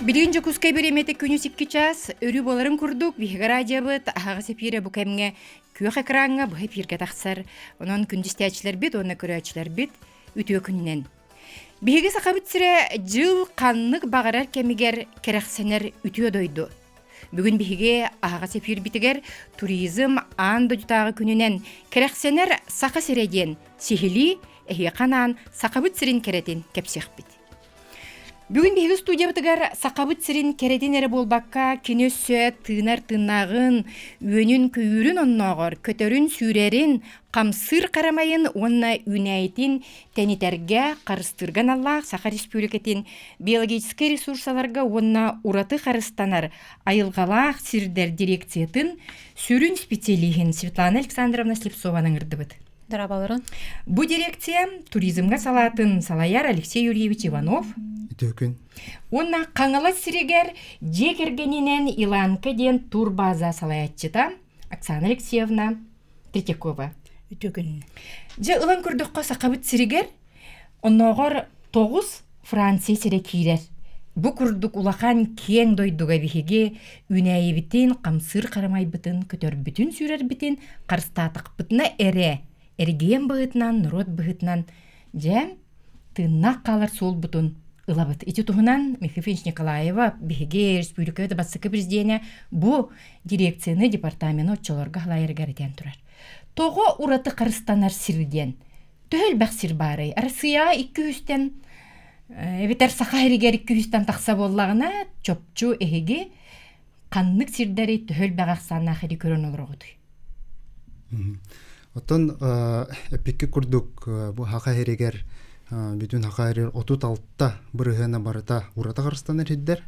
Билигин Дьокуускай бириэмэтэ күнүс 2 чаас өрүү буоларын курдук биһиги радиобыт аһаҕас эпиирэ бу кэмҥэ күөх экраҥҥа быһа эпииргэ тахсар. Онон күндүстээччилэрбит уонна көрөөччүлэрбит үтүө күнүнэн. Биһиги Сахабыт сирэ дьыл ханнык баҕарар кэмигэр кэрэхсэнэр үтүө дойду. Бүгүн биһиги аһаҕас эфирбитигэр туризм аан дойдутааҕы күнүнэн кэрэхсэнэр Саха сирэ диэн сиһилии эһиэхэ анаан Сахабыт сирин кэрэтин кэпсиэхпит. Бүгүн биһиги студиябытыгар Сахабыт сирин кэрэтин эрэ буолбакка, кини өссө тыынар тыыннааҕын, үөнүн-көйүүрүн оннооҕор, көтөрүн-сүүрэрин, хамсыыр харамайын уонна үүнээйитин тэнитэргэ, харыстыырга аналлаах Саха Республикатын биологическай ресурсаларга уонна ураты харыстанар айылҕалаах сирдэр дирекциятын сүрүн специалиһин Светлана Александровна Слепцованы ыҥырдыбыт. Дорооболорун. Бу дирекция туризмҥа салаатын салайар Алексей Юрьевич Иванов. Үтүө күн. Уонна Хаҥалас сиригэр дьиэ кэргэнинэн Иланка диэн турбаза салайааччыта Оксана Алексеевна Третьякова. Үтүө күн. Дьэ ылан көрдөххө Сахабыт сиригэр оннооҕор тоҕус Франция сирэ киирэр. Бу курдук улахан киэҥ дойдуга биһиги үүнээйибитин, хамсыыр харамайбытын, көтөрбүтүн, сүүрэрбитин харыстаатахпытына эрэ эргиэн быһыытынан, норуот быһыытынан дьэ тыыннаах хаалар суолбутун ылабыт. Ити туһунан Михаил Ильич Николаева биһиги республика бастакы президенэ бу дирекцияны, департамены оччолорго халайарыгар этэн турар. Тоҕо ураты харыстанар сир диэн Төһө элбэх сир баарый? Арассыыйаҕа 200-тэн эбэтэр Саха сиригэр 200-тэн тахса буоллаҕына, чопчу эһиги ханнык сирдэри төһө элбэх ахсааннаах ири көрөн олороҕутуй? Оттон эппикки курдук бу Саха сиригэр бүтүн Саха сиригэр 36 бырыһыана барыта ураты харыстанар сирдэр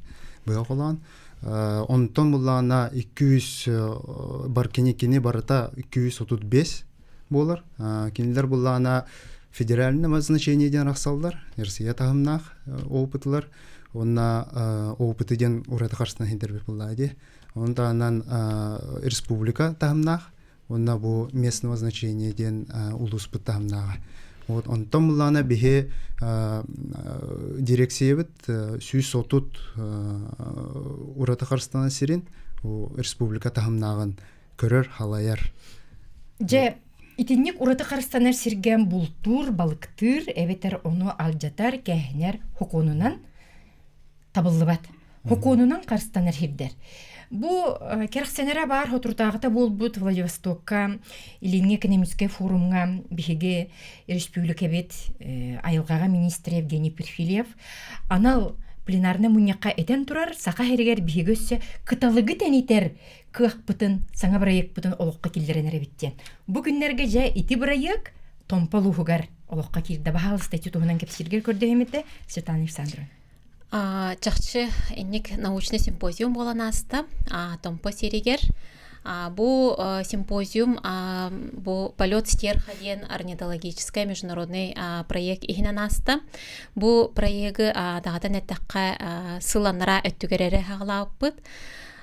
быһа холоон. Онтон буллаҕына 200 бар кини барыта 235 буолар. Кинилэр буллаҕына федеральное назначение диэн арахсаллар, Россия таһымнаах опытылар. Уонна опыты диэн ураты харыстан иһинтэрбит буллаа дии. Онон таһынан республика таһымнаах, уонна бу местного значения диэн улууспут таһымнааҕа. Вот онтон буллаҕына биһи дирекциябыт 130 ураты харыстанар сирин республика таһымнааҕын көрөр, халайар. Дьэ, итинник ураты харыстанар сиргэ бултуур, балыктыыр эбэтэр ону алдьатар, кээһинэр хокуонунан табыллыбат. Хокуонунан харыстанар сирдэр. Бу кэрэхсэнэрэ баар соторутааҕыта буолбут Владивостокка Илиҥҥи экономическай форумҥа биһиги республикабыт айылҕаҕа министрэ Евгений Перфильев анал пленарнай мунньахха этэн турар Саха сиригэр биһиги өссө кыталыгы тэнитэр кыахпытын, саҥа бырайыакпытын олоххо киллэрэн эрэбит диэн. Бу күннэргэ дьэ ити бырайыак Томпо улууһугар олоххо киирдэ. Баһаалыста ити туһунан кэпсииргэр көрдөһүм этэ Светлана Александровна. Чахчы инник научный симпозиум буолан ааста Томпо сиригэр. Бу симпозиум бу полет стерха диэн орнитологическай международный проект иһинэн ааста. Бу проегы даҕатан эттэххэ сыл анараа өттүгэр эрэ хаҕалаабыппыт.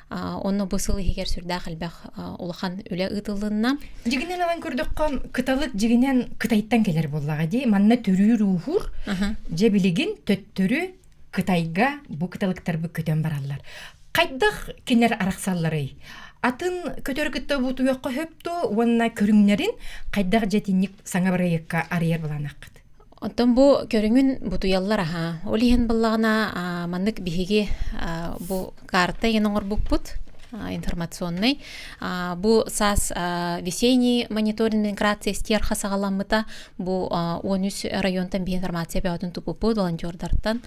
Онно бу сыл иһигэр сүрдээх элбэх улахан үлэ ыытылынна. Дьигинэн ылан көрдөххө, кыталык дьигинэн Кытайтан кэлэр буоллаҕа дии. Манна төрүүр-ууһуур. Дьэ билигин төттөрү Кытайга бу кыталыктарбыт көтөн бараллар. Хайдах кинилэр арахсалларый? Атын көтөрү кытта бутуйуохха сөп дуо уонна көрүҥнэрин хайдах дьэтинник саҥа бырайыакка арыйар былаанаххыт? Оттон бу көрүҥүн бутуйаллар аһаа. Ол иһин буоллаҕына маннык биһиги бу карта иһин оҥорбуппут информационный. Бу саас весенний мониторинг миграция стерха саҕаламмыта. Бу 13 районтан биһи информация бөҕөтүн туппуппут волонтердартан.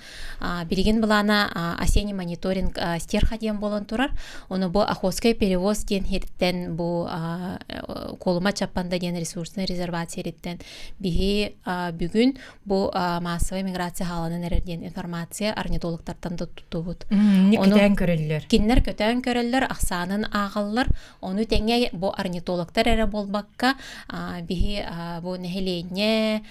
Билигин былаана осенний мониторинг стерха диэн буолан турар. Ону бу Охотскай перевоз диэн сириттэн бу Колума Чаппанда диэн ресурсный резервация сириттэн Биһи бүгүн бу массовай миграция хааланан эрэр диэн информация орнитологтартан да туттубут. Ону көтөөн көрөллөр. Кинилэр көтөөн көрөллөр, ахсаанын ааҕаллар. Ону тэҥэ бу орнитологтар эрэ буолбакка, биһи бу нэһилиэнньэ,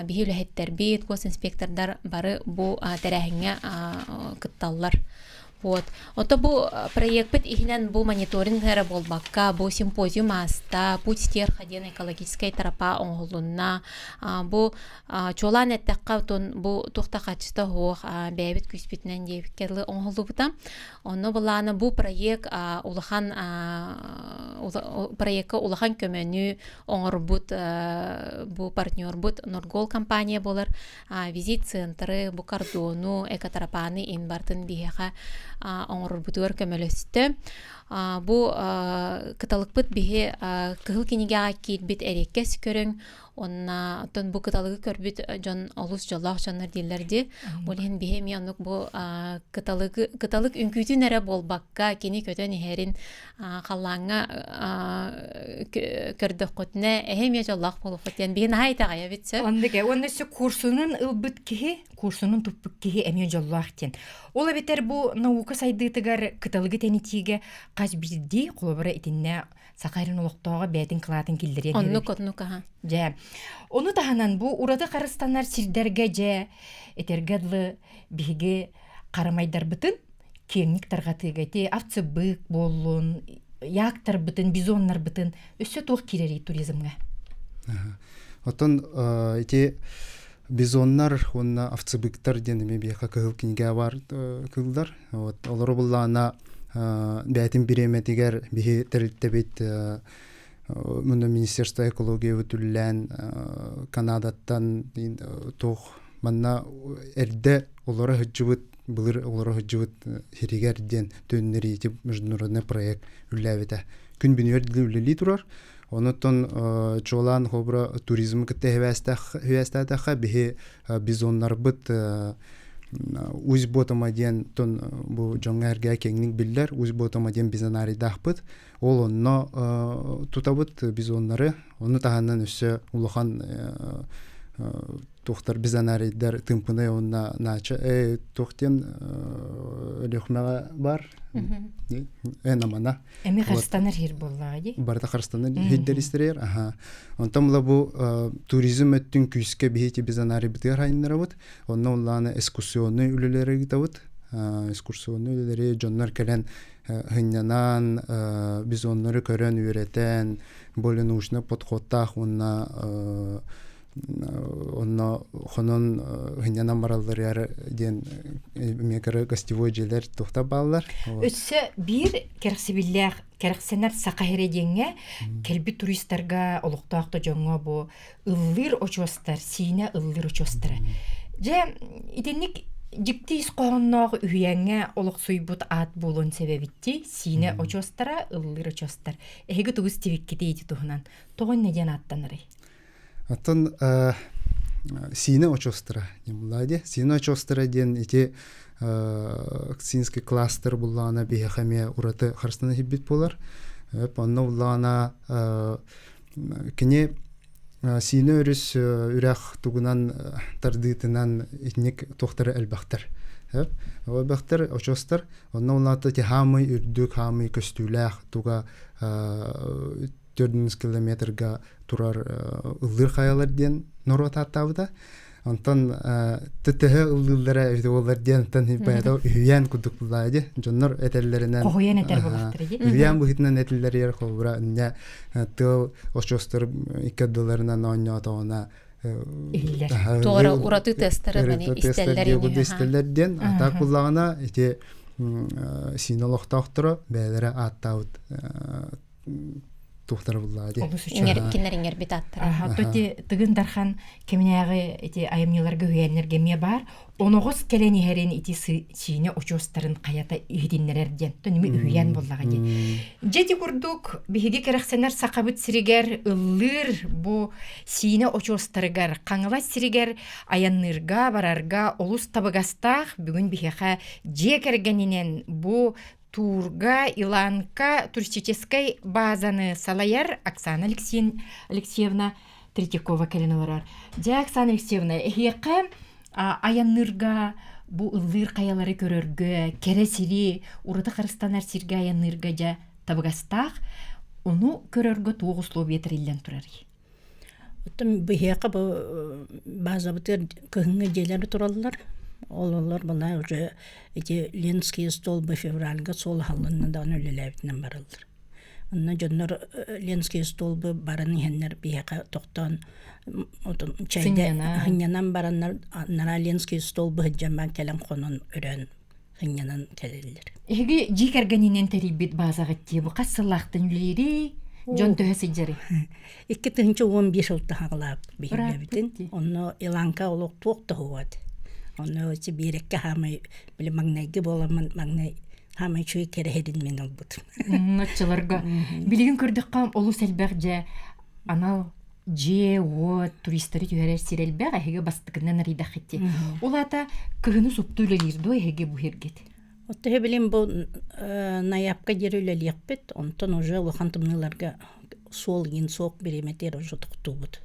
биһи үлэһиттэрбит, госинспектордар бары бу тэрээһиҥҥэ кытталлар. Вот. Ото бу проектпыт иһинэн бу мониторинг эрэ буолбакка, бу симпозиум ааста, Путь стерха диэн экологическай тропа оҥоһулунна. Бу чуолаан эттэххэ, отон бу туох да хаччыта суох бэйэбит күүспүтүнэн диэбиккэ дылы оҥоһуллубута. Онно былаана бу проект улахан проекка улахан көмөнү оҥорбут бу партнербут Норгол компания буолар. Визит центры, бу кордону, экотропаны инбартын биһиэхэ оҥорорбутугар көмөлөстө. Бу кыталыкпыт биһи кыһыл кинигэҕэ киирбит эриэккэс көрүҥ. Онна оттон бу кыталыгы көрбүт дьон олус дьоллоох дьоннор дииллэр дии. Ол иһин биһи эмиэ оннук бу кыталыгы кыталык үҥкүүтүн эрэ буолбакка кини көтөн иһэрин халлааҥҥа көрдөххүтүнэ эһи эмиэ дьоллоох буолуоххут диэн биһи наһаа итэҕэйэбит сөп. Оннук уонна өссө курсунун ылбыт киһи, курсунун туппут киһи эмиэ дьоллоох диэн. Ол эбэтэр бу наука сайдыытыгар кыталыгы тэнитиигэ хас биирдии холобура итиннэ саха эрин олохтооҕо бэйэтин кылаатын киллэриэн Оннук оннук аха. Дьэ. Ону таһынан бу ураты харыстанар сирдэргэ дьэ этэргэ дылы биһиги харамайдарбытын киэҥник тарҕатыыга ити овцебык буоллун, яктарбытын, бизоннарбытын өссө туох киирэрий туризмҥа? Оттон ити бизоннар уонна овцебыктар диэн эмиэ биһиэхэ кыһыл кинигэ бар кыыллар. Вот олору буллаҕына бэйэтин бириэмэтигэр биһи тэрилтэбит муну Министерство экологии үтүллээн Канадаттан туох манна эрдэ олоро сылдьыбыт былыр олоро сылдьыбыт сиригэр диэн төннөрии международный проект үллээбитэ. Күн бүгүнүгэр дылы үлэлии турар. Онуттан чуолаан холобура туризмы кытта хибээстээтэххэ биһи бизоннарбыт Усть Ботома диэн тон бу дьоҥҥо эргэ киэҥник биллэр Усть Ботома диэн бизонарийдаахпыт. Ол онно тутабыт бизоннары. Ону таһынан өссө улахан туохтар бизонарийдар тымпынай уонна наача туох диэн Өлүөхүмэҕэ бар намана Эми харыстанар хир буоллаҕа дии. Барыта харыстанар хирдэр истэрэр. Аха. Онтон була бу туризм өттүн күүскэ биһити бизонарийбытыгар хайыннарабыт. Онно улаана экскурсионный үлэлэри ыытабыт. Экскурсионный үлэлэри дьоннор кэлэн хынньанан, бизоннары көрөн үөрэтэн, более научный подходтаах уонна онно хонон хынньанан баралларыгар диэн эмиэ гостевой дьиэлэр туохта бааллар. Өссө биир кэрэхсэбиллээх кэрэхсэнэр саха сирэ диэҥҥэ кэлбит туристарга олохтоох да дьоҥҥо бу ыллыыр очуостар, сиинэ ыллыыр очуостара. Дьэ, итинник дьикти ис хоһоонноох үһүйээҥҥэ олохсуйбут аат буолуон сэбэбитти сиинэ очуостара, ыллыыр очуостар. Эһиги тугу истибиккитий ити туһунан? Тоҕо иннэ диэн ааттанарый? Оттон Сиинэ очуостара диэн Сиинэ очуостара диэн ити Синский кластер буллаҕына биһиэхэ эмиэ ураты харыстана иһиппит буолар. Онно буллаҕына кини Сиинэ өрүс үрэх тугунан тардыытынан итинник туохтара элбэхтэр. Элбэхтэр очуостар. Онно улаата ити хаамый үрдүк, хаамый көстүүлээх туга 400 километрга турар ыллыыр хайалар диэн норуот ааттаабыта. Онтон төһө ыллыыллара эбит буоллар диэн онтон баяда үһүйээн курдук буллаа ди дьоннор этэллэринэн хоһуйан этэр буоллахтара ди үһүйээн быһыытынан этиллэригэр холобура инньэ тыал очуостар икки ардыларынан оонньоотоҕуна иһиллэр туора ураты тестары истэллэр истэллэр диэн атаак буллаҕына ити сиин олохтоохторо бэйэлэрэ ааттаабыт туохтара буллаа дии. Олус үчүгэй. Кинилэр иҥэрбит аттара. Ити Тыгын Дархан кэминээҕи ити айымньыларга үһүйээннэргэ эмиэ баар. Оноҕос кэлэн иһэрин ити сиинэ очуостарын хайата иһитиннэрэр диэн. Төнүмү үһүйээн буоллаҕа дии. Дьэ ити курдук биһиги кэрэхсэнэр сахабыт сиригэр ыллыыр бу сиинэ очуостарыгар Хаҥалас сиригэр айанныырга барарга олус табыгастаах бүгүн биһиэхэ дьиэ кэргэнинэн бу Туурга Иланка туристическай базаны салайар Оксана Алексеевна Третьякова кэлэн олорор. Дьэ, Оксана Алексеевна, эһиэхэ айанныырга бу ыллыыр хайалары көрөргө, кэрэ сири, ураты харыстанар сиргэ айанныырга дьэ табыгастаах. Ону көрөргө туох условия тэриллэн турарый? Оттон биһиэхэ бу базабытыгар кыһыҥҥы дьиэлэр тураллар. Ол олор была уже эти Ленские столбы февральга суол аһыллынна даҕаны үлэлээбитинэн бараллар. Онно дьоннор Ленские столбы баран иһэннэр биһиэхэ тохтоон отун чэйдэ сынньанан бараннар нара Ленские столбы сылдьан баран кэлэн хонон өрөөн сынньанан кэлэллэр. Эһиги дьиэ кэргэнинэн тэрийбит баазаҕыт дии бу хас сыллаахтан үлэлиирий? Дьон төһө сылдьарый? 2011 сылта хаҕалаабыт биһигэбитин. Онно Иланка олох туох да уһуат. Онно ити биэрэккэ хаамай били маҥнайгы буоламмын маҥнай хаамай үчүгэй кэрэһидин мин ылбытым. Оччолорго билигин көрдөххө олус элбэх дьэ анал дьиэ-уот туристары түһэрэр сир элбэх эһиги бастакынан арыйдаххыт Ол аата кыһыны супту үлэлиир дуо эһиги бу сиргит? Оттон билим бу найапка диэри үлэлиэхпит, онтон уже улахан тымныыларга суол иин суох бириэмэтигэр уже тохтуубут.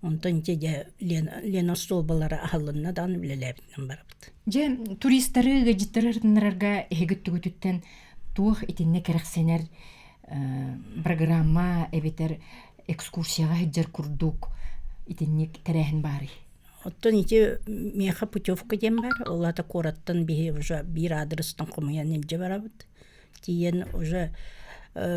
Онтон ити дьэ Лена остуолбалара аһыллынна даҕаны үлэлээбитинэн барабыт. Дьэ туристары, ыалдьыттары ырытыннарарга эһиги өттүгүтүттэн туох итиннэ кэрэхсэнэр программа эбэтэр экскурсияҕа сылдьар курдук итинник тэрээһин баарый? Оттон ити миэхэ путевка диэн баар. Ол аата куораттан биһи уже биир аадырыстан хомуйан илдьэ барабыт. Тиийэн уже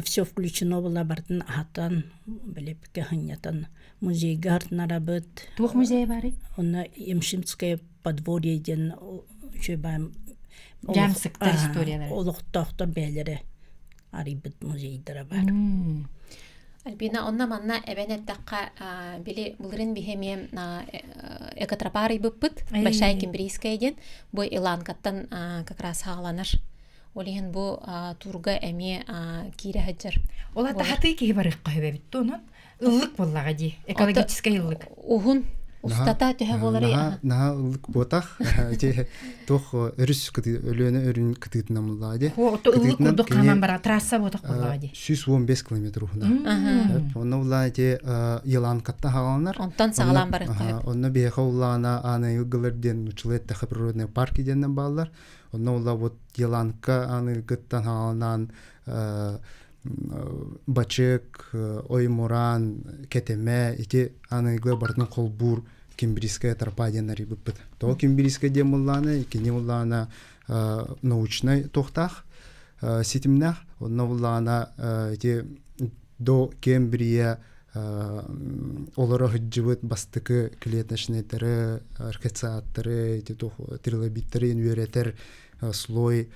все включено была барытын аһатан, били сынньатан музейга артынарабыт. Туох музей баарый? Онно Емшинское подворье диэн үчүгэй баайым Дьаамсыктар историялара. Олохтоохтор бэйэлэрэ арыйбыт музейдара баар. Альбина, онно манна эбэн эттэххэ, били былырын биһи эмиэ экотропа арыйбыппыт, Большая Кембрийская диэн, бу Иланкаттан как раз хааланар. Ол иһин бу турга эмиэ киирэ сылдьар. Ол ата хатыы киһи барыахха сөбөбүт онон ыллык буоллаҕа дии, экологическай ыллык. Уһун устата төһө буоларый? Наһаа ыллык буотах. Ити туох өрүс Өлүөнэ өрүн кытыытынан буллаҕа дии. Ыллык курдук хааман бара трасса буотах буоллаҕа дии. 115 километр уһуна. Онно улаан ити Еланкатта хааланар. Онтон саҕалаан барыахха. Онно биһиэхэ улаана Аана Ыгылар диэн нуччалыы эттэхэ природный парк диэннэн бааллар. Онно ула вот Еланка Аана Ыгыттан хааланан Бачык, Оймуран, Кэтэмэ ити аныгы барытын холбуур Кембрийская тропа диэн арыйбыппыт. Тоҕо Кембрийская диэн буллаана, кини буллаана научнай туохтаах ситимнээх. Онно буллаана ити до Кембрия олоро сылдьыбыт бастакы клеточнайдары, архециаттары, ити туох трилобиттары үөрэтэр слой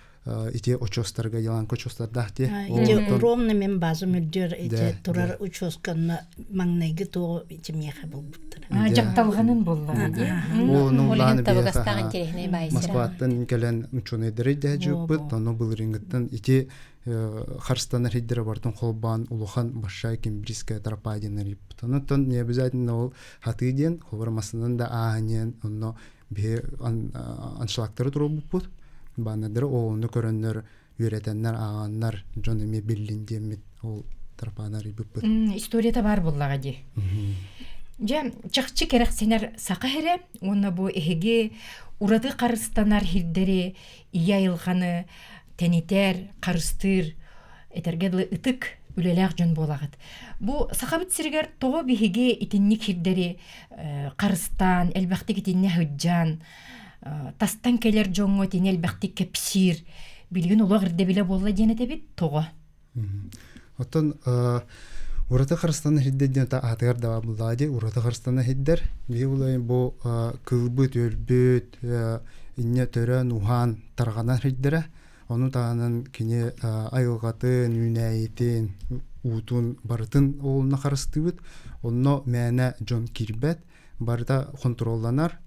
ити очуостарга Еланка очуостардаах дии. Ити ровно мен базам үрдүөр ити турар учуосканна маҥнайгы туоҕу ити миэхэ булбуттар. Дьапталҕанын буллар дии. Ол табыгастаах интереснэй баайсыра. Москваттан кэлэн учуонайдары дьаһдьыппыт, ону былырыыҥҥыттан ити харстанар хиддere бартын холбаан улахан большая кембрийская тропа диэн арыйбыт. Онон не обязательно ол хатыы диэн, холбор массынан да ааһан онно биһи аншлагтары туруорбуппут. Баннердары оҕону көрөннөр, үөрэтэннэр, ааҕаннар дьон эмиэ биллин диэммит ол тропаны арыйбыппыт. Историята баар буоллаҕа дии. Дьэ, чахчы кэрэхсэнэр саха эрэ уонна бу эһиги ураты харыстанар хирдэри ийэ айылҕаны тэнитэр, харыстыыр этэргэ дылы ытык үлэлээх дьон буолаҕыт. Бу Сахабыт сиригэр тоҕо биһиги итинник сирдэри харыстаан, элбэхтик итиннэ сылдьан, тастан кэлэр дьоҥҥо итини элбэхтик кэпсиир билигин олох ирдэбилэ буолла диэн этэбит тоҕо? Оттон ураты харыстана сирдэр диэн аатыгар да буллаа дии ураты харыстана сирдэр биһи булайын бу кылбыт өлбүт инньэ төрөөн уһаан тарҕанар сирдэрэ Ону таһынан кини айылҕатын, үүнээйитин, уутун барытын олунна харыстыыбыт. Онно мээнэ дьон киирбэт, барыта хонтуруолланар.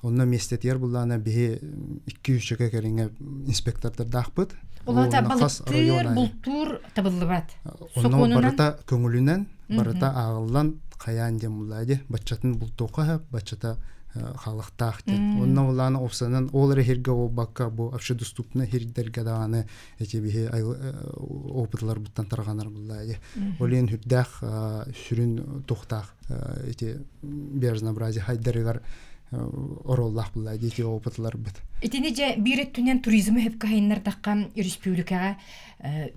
Онно миэстэтигэр буллаана биһи 2-3 кэриҥэ инспектордардаахпыт. Ол аата балыктыыр, бултуур табыллыбат. Онно барыта көҥүлүнэн, барыта ааҕыллан хайаан диэн буллаа дии. Баччатын бултуохха сөп, баччата хаалыктаах диэн. Онно улаан опсанан ол эрэ сиргэ буолбакка бу общедоступный сирдэргэ даҕаны эти биһи опытларбыттан тарҕанар буллаа дии. Ол иһин сүрдээх сүрүн тухтаах эти биоразнообразие хайдарыгар Ороллаах булла дии опытларбыт. Итини дьэ биир өттүнэн туризмы хөпкө хайыннардахха республикаҕа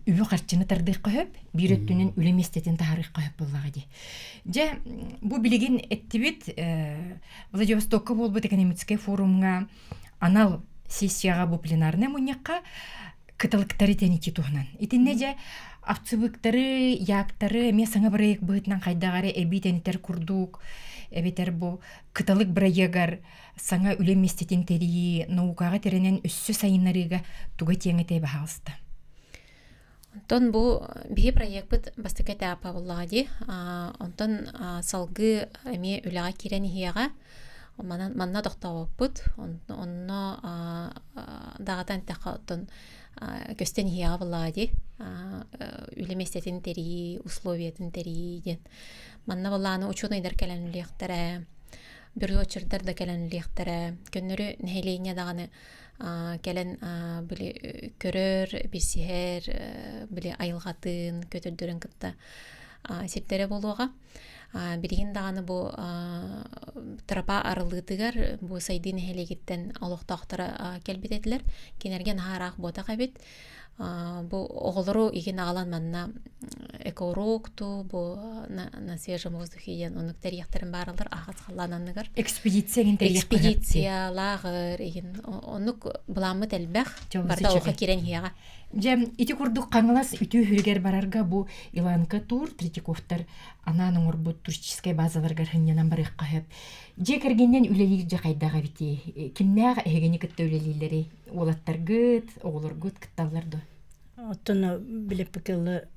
үбү харчыны тардыахха хөп, биир өттүнэн үлэ миэстэтин таһаарыахха хөп буоллаҕа дии. Дьэ бу билигин эттибит Владивостокка буолбут экономическай форумҥа анал сессияҕа бу пленарнай мунньахха кыталыктары тэнити туһунан. Итиннэ дьэ овцебыктары, яктары эмиэ саҥа бырайыак быһыытынан хайдах эрэ эбии тэнитэр курдук эбэтэр бу кыталык бырайыагар саҥа үлэ миэстэтин тэрийии наукаҕа тирэнэн өссө сайыннарыыга туга тиэҥ этэй баһаалыста. Онтон бу биһи проекпыт бастакы этапа буоллаҕа дии. Онтон салгыы эмиэ үлэҕэ киирэн иһиэҕэ. Манан манна тохтообоппут. Онно даҕатан эттэххэ оттон көстөн иһиэҕэ буоллаҕа дии. Үлэ миэстэтин тэрийии, условиятын тэрийии диэн. Манна буоллаҕына учуонайдар кэлэн үлэлиэхтэрэ, бюрочердар да кэлэн үлэлиэхтэрэ. Көннөрү нэһилиэнньэ даҕаны кэлэн били көрөр, билсиһэр, били айылҕатын, көтөрдөрүн кытта сирдэрэ буолуоҕа. Билигин даҕаны бу тропа арыллыытыгар бу сайдыы нэһилиэгиттэн олохтоохторо кэлбит этилэр. Кинилэргэ наһаа ыраах буотах эбит. Бу оҕолору игин аҕалан манна экоурокту бу на свежем воздухе диэн оннук тэрийэхтэрин бааралар аһаҕас халлаан анныгар. Экспедиция Экспедиция, лааҕыр игин оннук былааммыт элбэх. Барыта олоххо киирэн иһиэҕэ. Дьэ, ити курдук Хаҥалас үтүө үһүрүгэр барарга бу Иланка Тур Третьяковтар анаан оҥорбут туристическай базаларыгар сынньанан барыахха сөп. Дьиэ кэргэнинэн үлэлиир дьэ хайдах эбитий? Кимнээх эһигини кытта үлэлииллэрий? Уолаттаргыт, оҕолоргут кытталлар дуо? Оттон билэппикэлы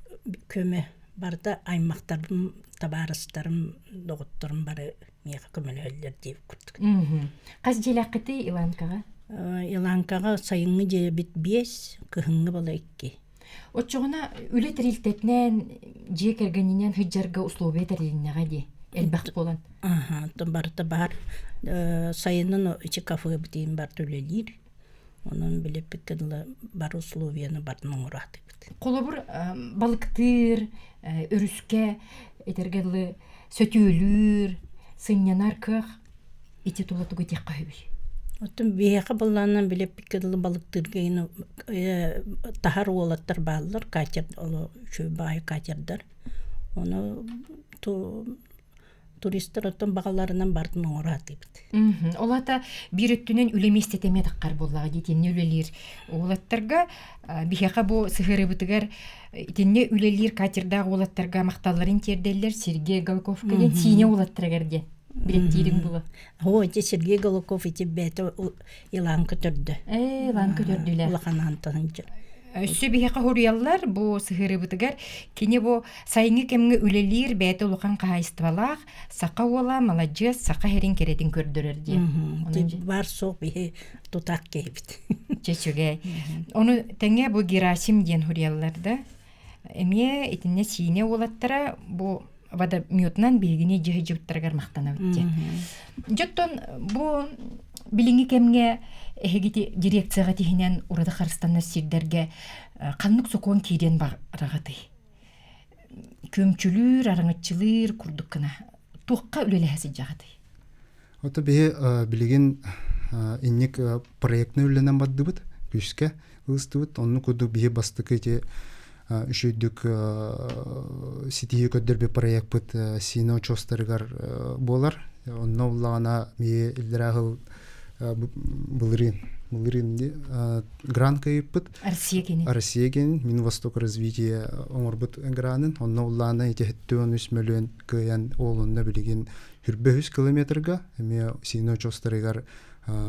көмө барыта аймахтарым, табаарыстарым, доҕотторум бары миэхэ көмөлөһөллөр диэбит курдук. Хас дьиэлээххитий Иланкаҕа? Иланкаҕа сайыҥҥы дьиэбит биэс, кыһыҥҥы бала икки. Оччоҕуна үлэ тэрилтэтинэн, дьиэ кэргэнинэн сылдьарга условия тэрилиннэҕэ дии, элбэх буолан. Аха, оттон барыта баар. Сайынын ичи кафебытыын барыта үлэлиир. Онон билиппиккэ дылы бар условияны барын оҥороотубут. Холобур, балыктыыр, өрүскэ этэргэ дылы сөтүөлүүр, сынньанар кыах ити тула тугу этиэххэ сөбүй? Оттон биһиэхэ былаанынан билэппиккэ дылы балыктыырга таһар уолаттар бааллар, катер, үчүгэй баҕайы катердар. Ону туристар оттон баҕаларынан бардын оҥоро сатыыбыт. Ол аата биир өттүнэн үлэ миэстэтэ эмиэ таххар буоллаҕа дии итиннэ үлэлиир уолаттарга биһиэхэ бу сыһыарыбытыгар итиннэ үлэлиир катердаах уолаттарга махталларын тиэрдэллэр Сергей Голковка диэн Сиинэ уолаттарыгар диэн билэттиирин була. Оо, ити Сергей Голоков ити бэйэтэ Иланка төрдө. Ээ, Иланка төрдүлэр. Улахан антаһынчы. Өссө биһиэхэ хоруйаллар бу сыһыарыбытыгар кини бу сайыҥҥы кэмҥэ үлэлиир бэйэтэ улахан хаһаайыстыбалаах саха уола маладьыас саха сирин кэрэтин көрдөрөр диэн. Бар суох биһи тутаах киһибит. Чэ Ону тэҥэ бу Герасим диэн хуруйаллар да эмиэ итиннэ Сиинэ уолаттара бу водометунан биһигини дьыһыдьыбыттарыгар махтанабыт диэн. Дьоттон бу билиҥҥи кэмҥэ эһигити дирекцияҕа тиһинэн ураты харыстанар сирдэргэ ханнык сокуон киириэн баҕараҕытый? Күөмчүлүүр, араҥаччылыыр курдук гына туохха үлэлэһэ сылдьаҕытый? Ото биһи билигин инник проектны үлэнэн бардыбыт, күүскэ ылыстыбыт. Оннук курдук биһи бастакы ити үчүйдүк ситиһии көрдөрбүт проекпыт Сино очуостарыгар буолар. Онно уллаҕына биһи иллэрээ сыл былырыын былырыын грант кыайыппыт. Россия кини. Россия кини Минвосток развития оҥорбут гранын. Онно уллаана ити 73 мөлүөн кыайан ол онно билигин 23 километрга эмиэ Сино очуостарыгар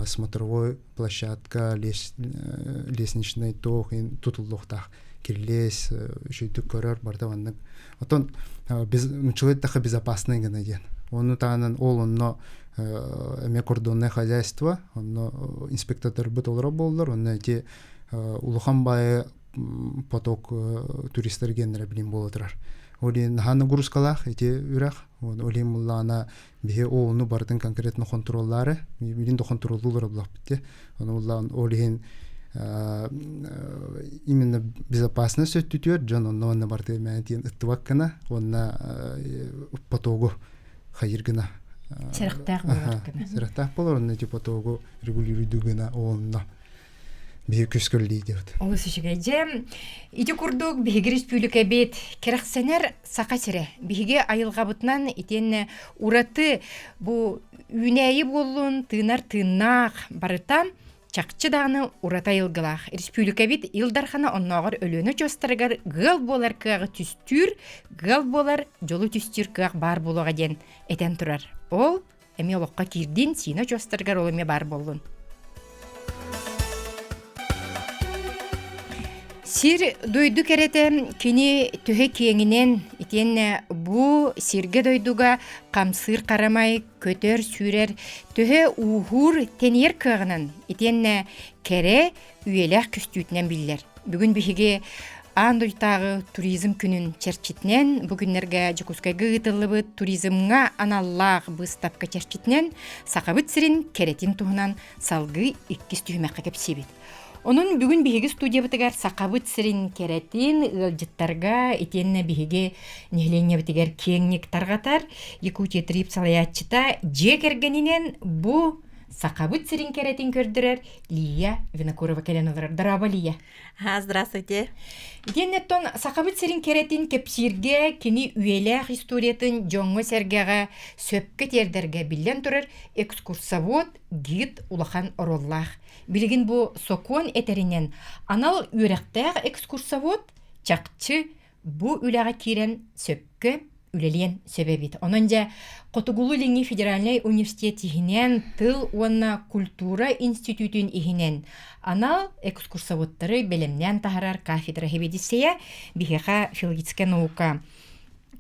смотровой площадка, лестничный туох тутуллуохтаах кирилиэс үчүгдүк көрөр барыта маннык. Оттон нуччалыы эттэххэ безопасный гына диэн. Ону таһынан ол онно эмиэ кордонное хозяйство, онно инспектордарбыт олоро буоллар, онно ити улахан баайы поток туристар геннere билин буола турар. Ол иһин наһаа нагрузкалаах ити үрэх. Ол иһин буллаҕына биһи ону барытын конкретно хонтуруоллаары билин да хонтуруоллуулар буллахпыт Ону буллаҕын ол иһин именно безопасность өттүтүөр дьон онно онно барыты мээн тиэн ыттыбаккына уонна потогу хайыр гына. Сэрэхтээх буолар гына. Сэрэхтээх буолар онно типа тоогу регулируйду гына онно биһи күскөллүү диэбит. Олус үчүгэй. Дьэ, ити курдук биһиги республикабыт кэрэхсэнэр Саха сирэ. Биһиги айылҕабытынан итиэннэ ураты бу үүнээйи буоллун, тыынар тыыннаах барыта чахчы даҕаны ураты айылгылаах. Республикабыт Ил Дархана оннооҕор Өлүөнэ очуостарыгар ыал буолар кыаҕы түстүүр, ыал буолар дьолу түстүүр кыах баар буолуоҕа диэн этэн турар. Ол эмиэ олоххо киирдин, Сиинэ очуостарыгар ол эмиэ баар буоллун. Сир дойду кэрэтэ кини төһө киэҥинэн итиэннэ бу сиргэ-дойдуга хамсыыр харамай, көтөр-сүүрэр, төһө ууһуур, тэнийэр кыаҕынан итиэннэ кэрэ үйэлээх көстүүтүнэн биллэр. Бүгүн биһиги аан дойдутааҕы туризм күнүн чэрчитинэн бу күннэргэ Дьокуускайга ыытыллыбыт туризмҥа аналлаах быыстапка чэрчитинэн Сахабыт сирин кэрэтин туһунан салгыы иккис түһүмэххэ кэпсиибит. Онон бүгүн биһиги студиябытыгар Сахабыт сирин кэрэтин ыалдьыттарга итиэннэ биһиги нэһилиэнньэбитигэр киэҥник тарҕатар Якутия Трип салайааччыта дьиэ кэргэнинэн бу Сахабыт сирин кэрэтин көрдөрөр Лия Винокурова кэлэн олорор. Дорообо, Лия. Здравствуйте. Итиэннэттон Сахабыт сирин кэрэтин кэпсииргэ кини үйэлээх историятын дьоҥҥо-сэргэҕэ сөпкө тиэрдэргэ биллэн турар экскурсовод, гид улахан оруоллаах. Билигин бу сокуон этэринэн анал үөрэхтээх экскурсовод чахчы бу үлэҕэ киирэн сөпкө үлэлиэн сөп эбит. Онон дьэ Хотугулуу-Илиҥҥи федеральнай университет иһинэн тыл уонна культура институтун иһинэн анал экскурсоводтары бэлэмнээн таһарар кафедра сэбиэдиссэйэ биһиэхэ филологическай наука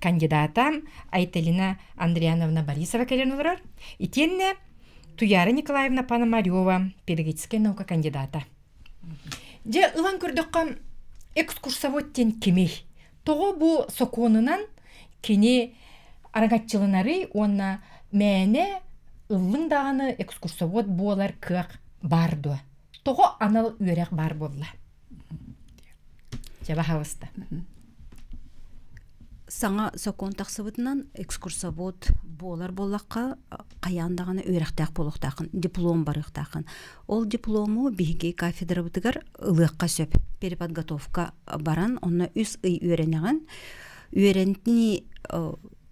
кандидата Айталина Андриановна Борисова кэлэн олорор. Итиэннэ Туяра Николаевна Пономарева педагогическай наука кандидата. Дьэ, ылан көрдөххө, экскурсовод диэн кимий? Тоҕо бу сокуонунан кини араҥаччыланарый уонна мээнэ ыллыҥ даҕаны экскурсовод буолар кыах баар дуо? Тоҕо анал үөрэх баар буолла? Дьэ, баһаалыста. Саҥа сокуон тахсыбытынан экскурсовод буолар буоллахха хайаан даҕаны үөрэхтээх буолуохтааххын, диплом барыахтааххын. Ол диплому биһиги кафедрабытыгар ылыахха сөп. Переподготовка баран, онно үс ый үөрэнэҕин. Үөрэнии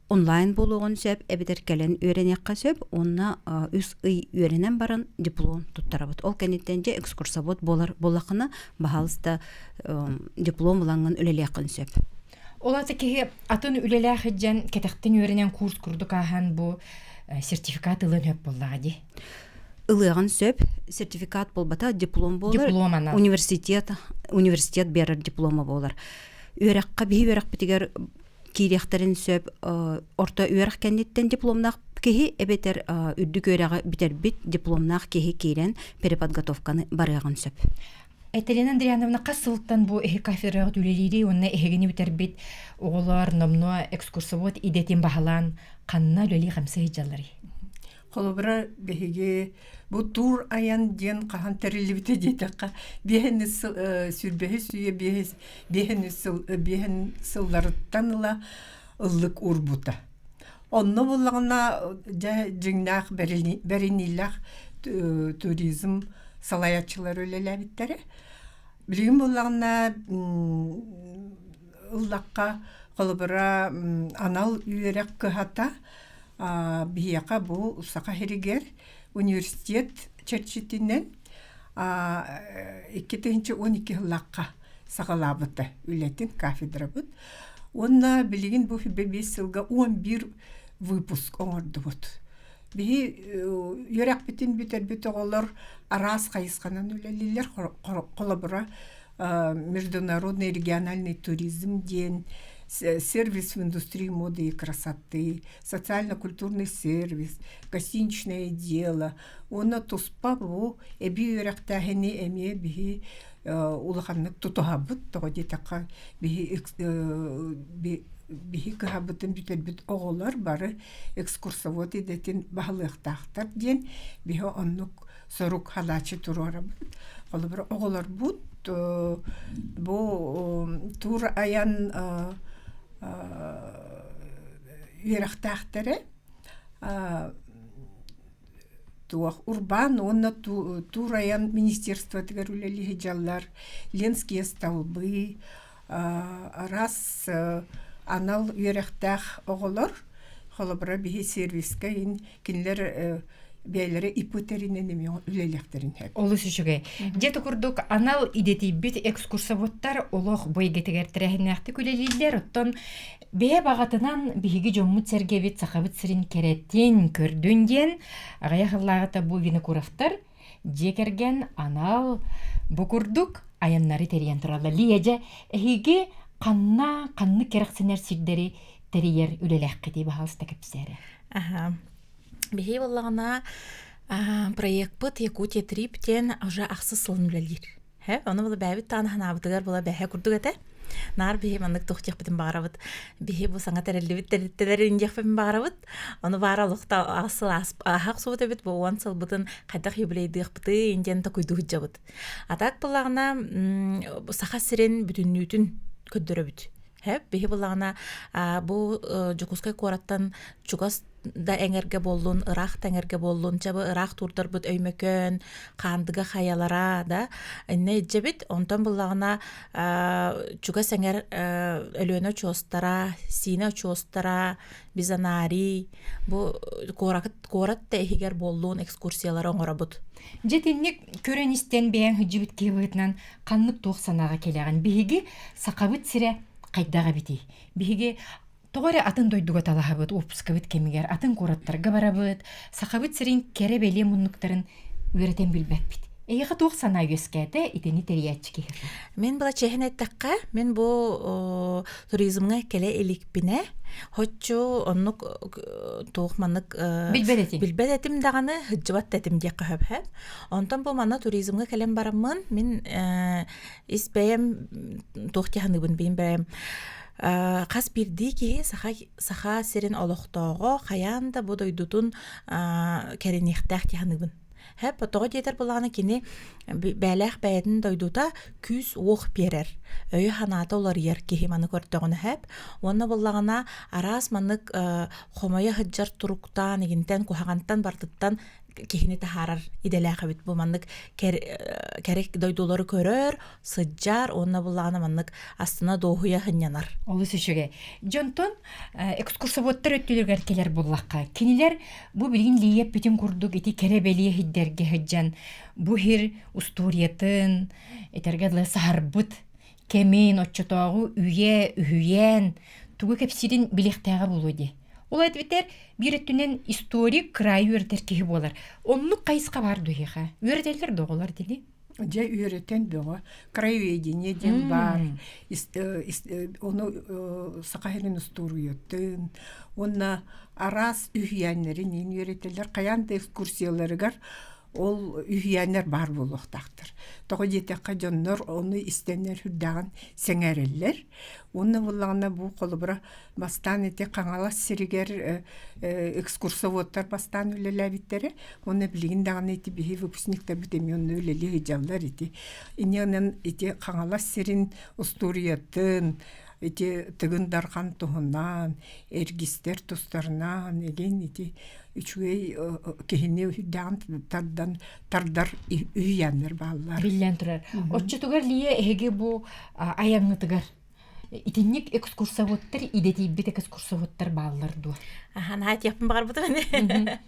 онлайн буолуоҕун сөп, эбэтэр кэлэн үөрэниэххэ сөп. Уонна үс ый үөрэнэн баран диплом туттарабыт. Ол кэнниттэн дьэ экскурсовод буолар буоллаххына, баһаалыста диплом ылаҥҥын үлэлиэххин сөп. Ол аата киһи атын үлэлээх илдьэн кэтэхтэн үөрэнэн курс курдук ааһан бу сертификат ылыан сөп буоллаҕа дии. Ылыаҕын сөп. Сертификат буолбата, диплом буолар. Диплом анал. Университет, университет биэрэр диплома буолар. Үөрэххэ биһи үөрэхпитигэр киириэхтэрин сөп орто үөрэх кэнниттэн дипломнаах киһи эбэтэр үрдүк үөрэҕи бүтэрбит дипломнаах киһи киирэн переподготовканы барыаҕын сөп. Айталина Андриановна хас сылтан бу эһи кафедраҕа үлэлиирий уонна эһигини бүтэрбит оҕолор номнуо экскурсовод идэтин баһылаан ханна үлэлии-хамсыы сылдьалларый? Холобура, биһиги бу тур айан диэн хаһан тэриллибитэ диэтэххэ, биэһин сыл сүүрбэһис үйэ биэһин сыл биэһин сылларыттан ыла ыллык уурбута. Онно буллаҕына дьэ дьиҥнээх бэриниилээх туризм салайааччылар үлэлээбиттэрэ. Билигин буоллаҕына ыллахха холобура анал үөрэх кыһата биһиэхэ бу Саха сиригэр университет чэрчитинэн 2012 сыллаахха саҕалаабыта үлэтин кафедрабыт. Уонна билигин бу биэс сылга 11 выпуск оҥордубут. Биһи үөрэхпитин бүтэрбит оҕолор араас хайысханан үлэлииллэр. Холобура, международный региональный туризм диэн сервис в индустрии моды и красоты, социально-культурный сервис, гостиничное дело уонна туспа бу эбии үөрэхтээһини эмиэ биһи улаханнык тутуһабыт. Тоҕо диэтэххэ биһи биһи кыһабытын бүтэрбит оҕолор бары экскурсовод идэтин баһылыахтаахтар диэн биһи оннук сорук халааччы туруорабыт. Холобура, оҕолорбут бу тур айан үөрэхтээхтэрэ. Туох урбаан уонна туурайан министерствотыгар үлэлии сылдьаллар, Ленские столбы, араас анал үөрэхтээх оҕолор, холобура биһи сервиска иһин кинилэр бэйэлэрэ ИП-тэринэн эмиэ үлэлиэхтэрин сөп. Олус үчүгэй. Дьэ курдук анал идэтийбит экскурсоводтар олох бу эйгэтигэр тэрээһиннээхтик үлэлииллэр. Оттон бэйэ баҕатынан биһиги дьоммут-сэргэбит Сахабыт сирин кэрэтин көрдүн диэн аҕыйах сыллааҕыта бу Винокуровтар дьиэ кэргэн анал бу курдук айаннары тэрийэн тураллар. Лия, дьэ, эһиги ханна ханнык кэрэхсэнэр сирдэри тэрийэр үлэлээххитий баһаалыста кэпсээрэ. Аха. Биһи буоллаҕына проекпыт Якутия Трип диэн уже ахсыс сылын үлэлиир. Хэ, ону була бэйэбит даҕаны санаабытыгар була бэһэ курдук этэ. Наар биһи маннык туох диэхпитин баҕарабыт. Биһи бу саҥа тэриллибит тэрилтэлэр диэхпитин баҕарабыт. Ону баара олохто аҕыс сыл ааһа охсубут эбит бу уон сылбытын хайдах юбилейдыахпытый диэн токуйдуу сылдьабыт. А так буоллаҕына Саха сирин бүтүннүүтүн көрдөрөбүт. Хэп, биһи буллаҕына бу Дьокуускай куораттан чугас да эҥэргэ буоллун, ыраах да эҥэргэ буоллун, чэ бу ыраах туурдарбыт Өймөкөөн, Хаандыга хайалара да иннэ илдьэбит. Онтон буллаҕына чугас эҥэр Өлүөнэ очуостара, Сиинэ очуостара, Бизонарий бу куорат куорат да иһигэр буоллун экскурсиялары оҥоробут. Дьэ итинник көрөн-истэн бэйэҥ сылдьыбыт киһи быһыытынан ханнык туох санааҕа кэлэҕин? Биһиги Сахабыт сирэ хайдах эбитий? Биһиги тоҕо эрэ атын дойдуга талаһабыт, уоппускабыт кэмигэр атын куораттарга барабыт, Сахабыт сирин кэрэ-бэлиэ муннуктарын үөрэтэн билбэппит. Эйиэхэ туох санаа үөскээтэ итини тэрийээччи киһиэхэ? Мин была чиэһин эттэххэ, мин бу туризмҥа кэлэ иликпинэ, Хоччу оннук туох маннык билбэт этим. Билбэт этим даҕаны, сылдьыбат да этим диэххэ сөп һэ. Онтон бу манна туризмҥа кэлэн бараммын, мин ис бэйэм туох дии саныыбын бэйэм бэйэм хас биирдии киһи саха саха сирин олохтооҕо хайаан да бу дойдутун кэриниэхтээх дии саныыбын. Һэп, тоҕо диэтэр буоллаҕына кини бээлээх бэйэтин дойдута күүс-уох биэрэр, өйө-санаата уларыйар киһи маны көрдөҕүнэ һэп. Уонна буоллаҕына араас маннык хомойо сылдьар туруктаан, игинтэн, куһаҕантан барытыттан киһини таһаарар идэлээх эбит. Бу маннык кэрэ дойдулары көрөр, сылдьар уонна буллаҕына маннык астына дуоһуйа сынньанар. Олус үчүгэй. Дьонтон экскурсоводтар өттүлэригэр кэлэр буллахха, кинилэр бу билигин лиийэппитин курдук ити кэрэ-бэлиэ сирдэргэ сылдьан бу сир устуоруйатын этэргэ дылы саһарбыт кэмин, оччотооҕу үйэ, үһүйээн тугу кэпсиирин билиэхтээҕэ буолуо дии. Ол эбэтэр биир өттүнэн историк кыраайы үөрэтэр киһи буолар. Оннук хайысха баар дуо эһиэхэ? Үөрэтэллэр да оҕолор дини? Дьэ үөрэтэн бөҕө. Краеведение диэн баар. Ону Саха сирин устуоруйатын уонна араас үһүйээннэрин иин үөрэтэллэр. Хайаан да экскурсияларыгар ол үһүйээннэр баар буолуохтаахтар. Тоҕо диэтэххэ дьоннор ону истэннэр сүрдээҕин сэҥээрэллэр. Уонна буоллаҕына бу холобура Бастаан ити Хаҥалас сиригэр экскурсоводтар бастаан үлэлээбиттэрэ. Уонна билигин даҕаны ити биһи выпускниктарбыт эмиэ онно үлэлии сылдьаллар ити. Инньэ ити Хаҥалас сирин устуоруйатын, ити Тыгын Дархан туһунан, эргистэр тустарынан игин ити үчүгэй киһини үрдээҕин тардан тардар үһүйээннэр бааллар. Биллэн турар. Оччотугар Лия эһиги бу айаҥҥытыгар Итинник экскурсоводтар идэтийбит экскурсоводтар бааллар дуо? Аха, наһаа этиэхпин баҕарбытым ини.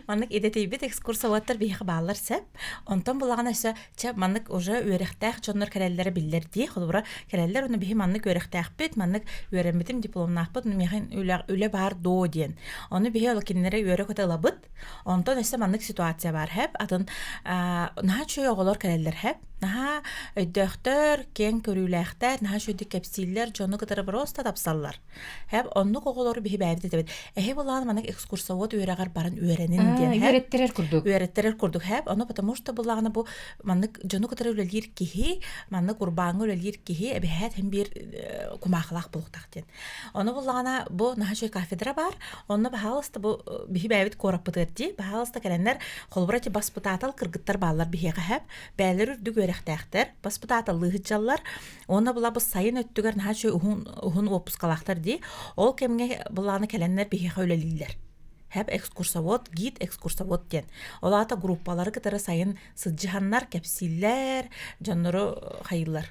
Маннык идэтийбит экскурсоводтар биһиэхэ бааллар сөп. Онтон булаҕына өссө чэ маннык уже үөрэхтээх дьоннор кэлэллэрэ биллэр дии. Холобура, кэлэллэр уонна биһи маннык үөрэхтээхпит, маннык үөрэммитим, дипломнаахпыт, миэхэ үлэ, үлэ баар дуо диэн. Ону биһи ол кинилэри үөрэ-көтө ылабыт. Онтон өссө маннык ситуация баар хэп. Атын наһаа үчүгэй оҕолор кэлэллэр хэп. Наһаа өйдөөхтөр, киэҥ көрүүлээхтэр, наһаа үчүгэйдик кэпсииллэр, дьону кытары просто тапсаллар. Хэп, оннук оҕолору биһи бэйэбит этэбит. Эһи булаан маннык экскурсовод үөрэҕэр баран үөрэнин диэн хэп. Үөрэттэрэр курдук. Үөрэттэрэр курдук хэп. Ону потому что булаҕына бу маннык дьону кытары үлэлиир киһи, маннык урбааҥҥа үлэлиир киһи эбэһээт һин биир кумаахылаах буолуохтаах диэн. Ону буллаҕына бу наһаа үчүгэй кафедра баар. Онно баһаалыста бу биһи бэйэбит куораппытыгар дии. Баһаалыста кэлэннэр холобура ити баспытаатал кыргыттар бааллар биһиэхэ хэп. Бэйэлэр үрдүк үөрэхтээхтэр, баспытааталлыы сылдьаллар. Уонна була бу сайын өттүгэр наһаа үчүгэй уһун уһун уоппускалаахтар дии. Ол кэмҥэ былааны кэлэннэр биһиэхэ үлэлииллэр. Хэп экскурсовод, гид экскурсовод диэн. Ол аата группалары кытары сайын сылдьыһаннар, кэпсииллэр, дьоннору хайыыллар.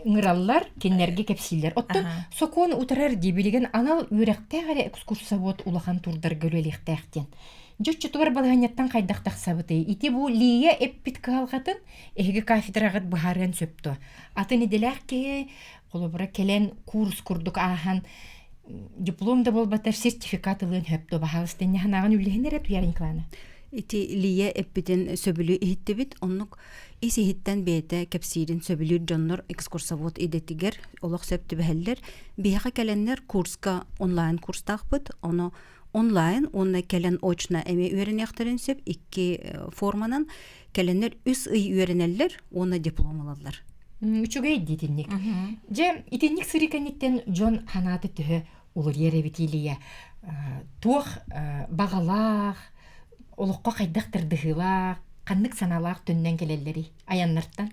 Ыҥыраллар, кинилэргэ кэпсииллэр. Оттон сокуон утарар дии билигин анал үөрэхтээх эрэ экскурсовод улахан турдарга үлэлиэхтээх диэн. Дьэ оччотугар балаһыанньаттан хайдах тахсабытый? Ити бу Лия эппит кыһалҕатын эһиги кафедраҕыт быһаарыан сөп дуо? Атын идэлээх киһи холобура кэлэн курс курдук ааһан диплом да буолбатар сертификат ылыан сөп дуо? Баһаалыста инньэ санааҕын үллэһин эрэ Туяра Николаевна. Ити Лия эппитин сөбүлүү иһиттибит. Оннук ис иһиттэн бэйэтэ кэпсиирин сөбүлүүр дьоннор экскурсовод идэтигэр олох сөп түбэһэллэр. Биһиэхэ кэлэннэр курска онлайн курстаахпыт. Ону онлайн уонна кэлэн очно эмиэ үөрэниэхтэрин сөп икки форманан кэлэннэр үс ый үөрэнэллэр уонна диплом ылаллар. Үчүгэй дии итинник. Дьэ, итинник сырыы кэнниттэн дьон ханаата төһө уларыйар эбит Илья. Туох баҕалаах, олоххо хайдах тардыһыылаах, ханнык санаалаах төннөн кэлэллэрий айаннартан?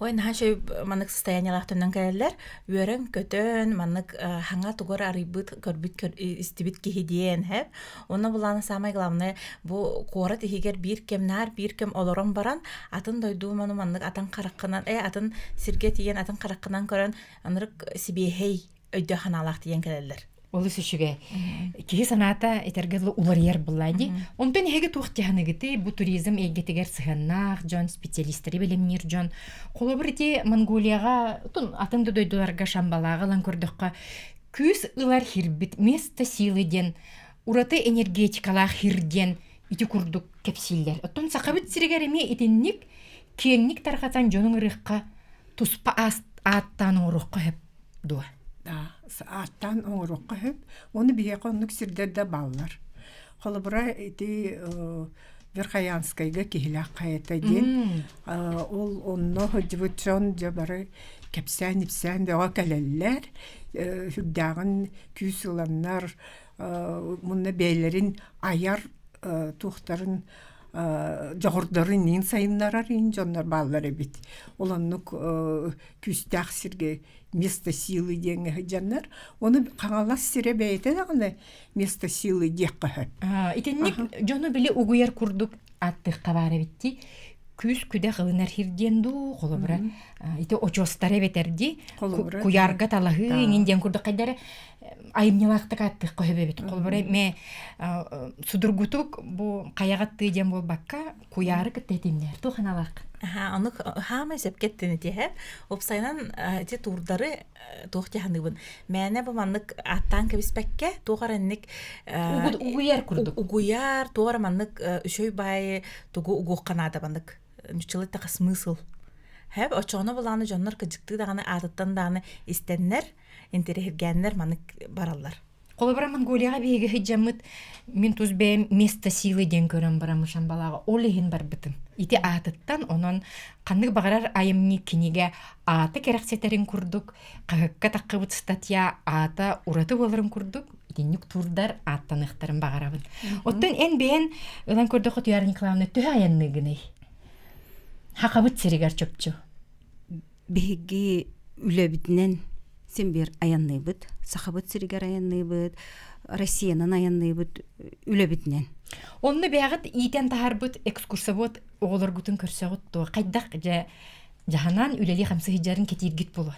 Ой, наһаа үчүгэй маннык состояниелаах төннөн кэлэллэр. Үөрэн-көтөн, маннык хаҥа тугу эрэ арыйбыт, көрбүт, истибит киһи диэн, һэп. Онно булаана самое главное, бу куорат иһигэр биир кэм наар биир кэм олорон баран, атын дойду ману маннык атын хараххынан, атын сиргэ тиийэн атын хараххынан көрөн, анырык сибиэһэй өйдөөх санаалаах тиийэн кэлэллэр. Олус үчүгэй. Киһи санаата этэргэ дылы уларыйар буолла дии. Онтон эһиги туох дьаһаныгытый? Бу туризм эйгэтигэр сыһыаннаах дьон, специалистэри бэлэмниир дьон. Холобур ити Монголияҕа, атын да дойдуларга Шамбалааҕы ылан көрдөххө, күүс ылар хирбит место силы диэн ураты энергетикалаах хир диэн ити курдук кэпсииллэр. Оттон Сахабыт сиригэр эмиэ итинник киэҥник тарҕатан дьонуҥ ырыахха туспа ааттаан оҥоруохха сөп дуо? Да, ааттаан оҥоруохха сөп. Уонна биһиэхэ оннук сирдэр да бааллар. Холобура, ити Верхоянскайга Киһилээх хайата диэн ол онно сылдьыбыт дьон дьэ бары кэпсээн-ипсээн бөҕө кэлэллэр. Сүрдээҕин күүс ыланнар мунна бэйэлэрин айар туохтарын дьоҕурдарын иин сайыннарар иин дьоннор бааллар эбит. Ол оннук күүстээх сиргэ место силы диэҥҥэ сылдьаннар, ону Хаҥалас сирэ бэйэтэ даҕаны место силы диэххэ сөп. Итинник дьону били угуйар курдук аттыахха баар эбит дии. Күүс күдэх ылынар хир диэн дуу, холобура, ити очуостары эбэтэр дии, куйаарга талаһыы иҥин диэн курдук хайдары айымньылаахтык ааттыахха сөп эбит. Холобура, мэ судургутук бу хайаҕаттыы диэн буолбакка, куйаары кытта этиннэр. Туох аналаах? Аха, ону хаамай сөпкө эттин ити Уопсайынан ити туурдары туох дьаһаныыбын. Мээнэ бу маннык ааттаан кэбиспэккэ, туох эрэ инник угуйар курдук. Угуйар, туох эрэ маннык үчүгэй баайы тугу угуохха наада маннык нуччалыы эттэххэ смысл. Хэп, оччоҕуна булааны дьоннор кыдьыктыы даҕаны аатыттан даҕаны истэннэр, интэриэһиргээннэр маннык бараллар. Холобура, Монголияҕа биһиги сылдьаммыт мин тус бэйэм место силы диэн көрөн бараммын Шамбалаҕа ол иһин барбытым. Ити аатыттан онон ханнык баҕарар айымньы кинигэ аата кэрэхсэтэрин курдук, хаһыакка таххыбыт статья аата ураты буоларын курдук итинник туурдар ааттаныахтарын баҕарабын. Оттон эн бэйэн ылан көрдөххө Туяра Николаевна төһө айанныыгыный? Хахабыт сиригэр чопчу. Биһиги үлэбитинэн син биир айанныыбыт. Сахабыт сиригэр айанныыбыт, Россиянан айанныыбыт үлэбитинэн. Онно бэйэҕит иитэн таһаарбыт экскурсовод оҕолоргутун көрсөҕүт дуо? Хайдах дьэ дьаһанан үлэлии-хамсыы сылдьарын кэтииргит буолуо?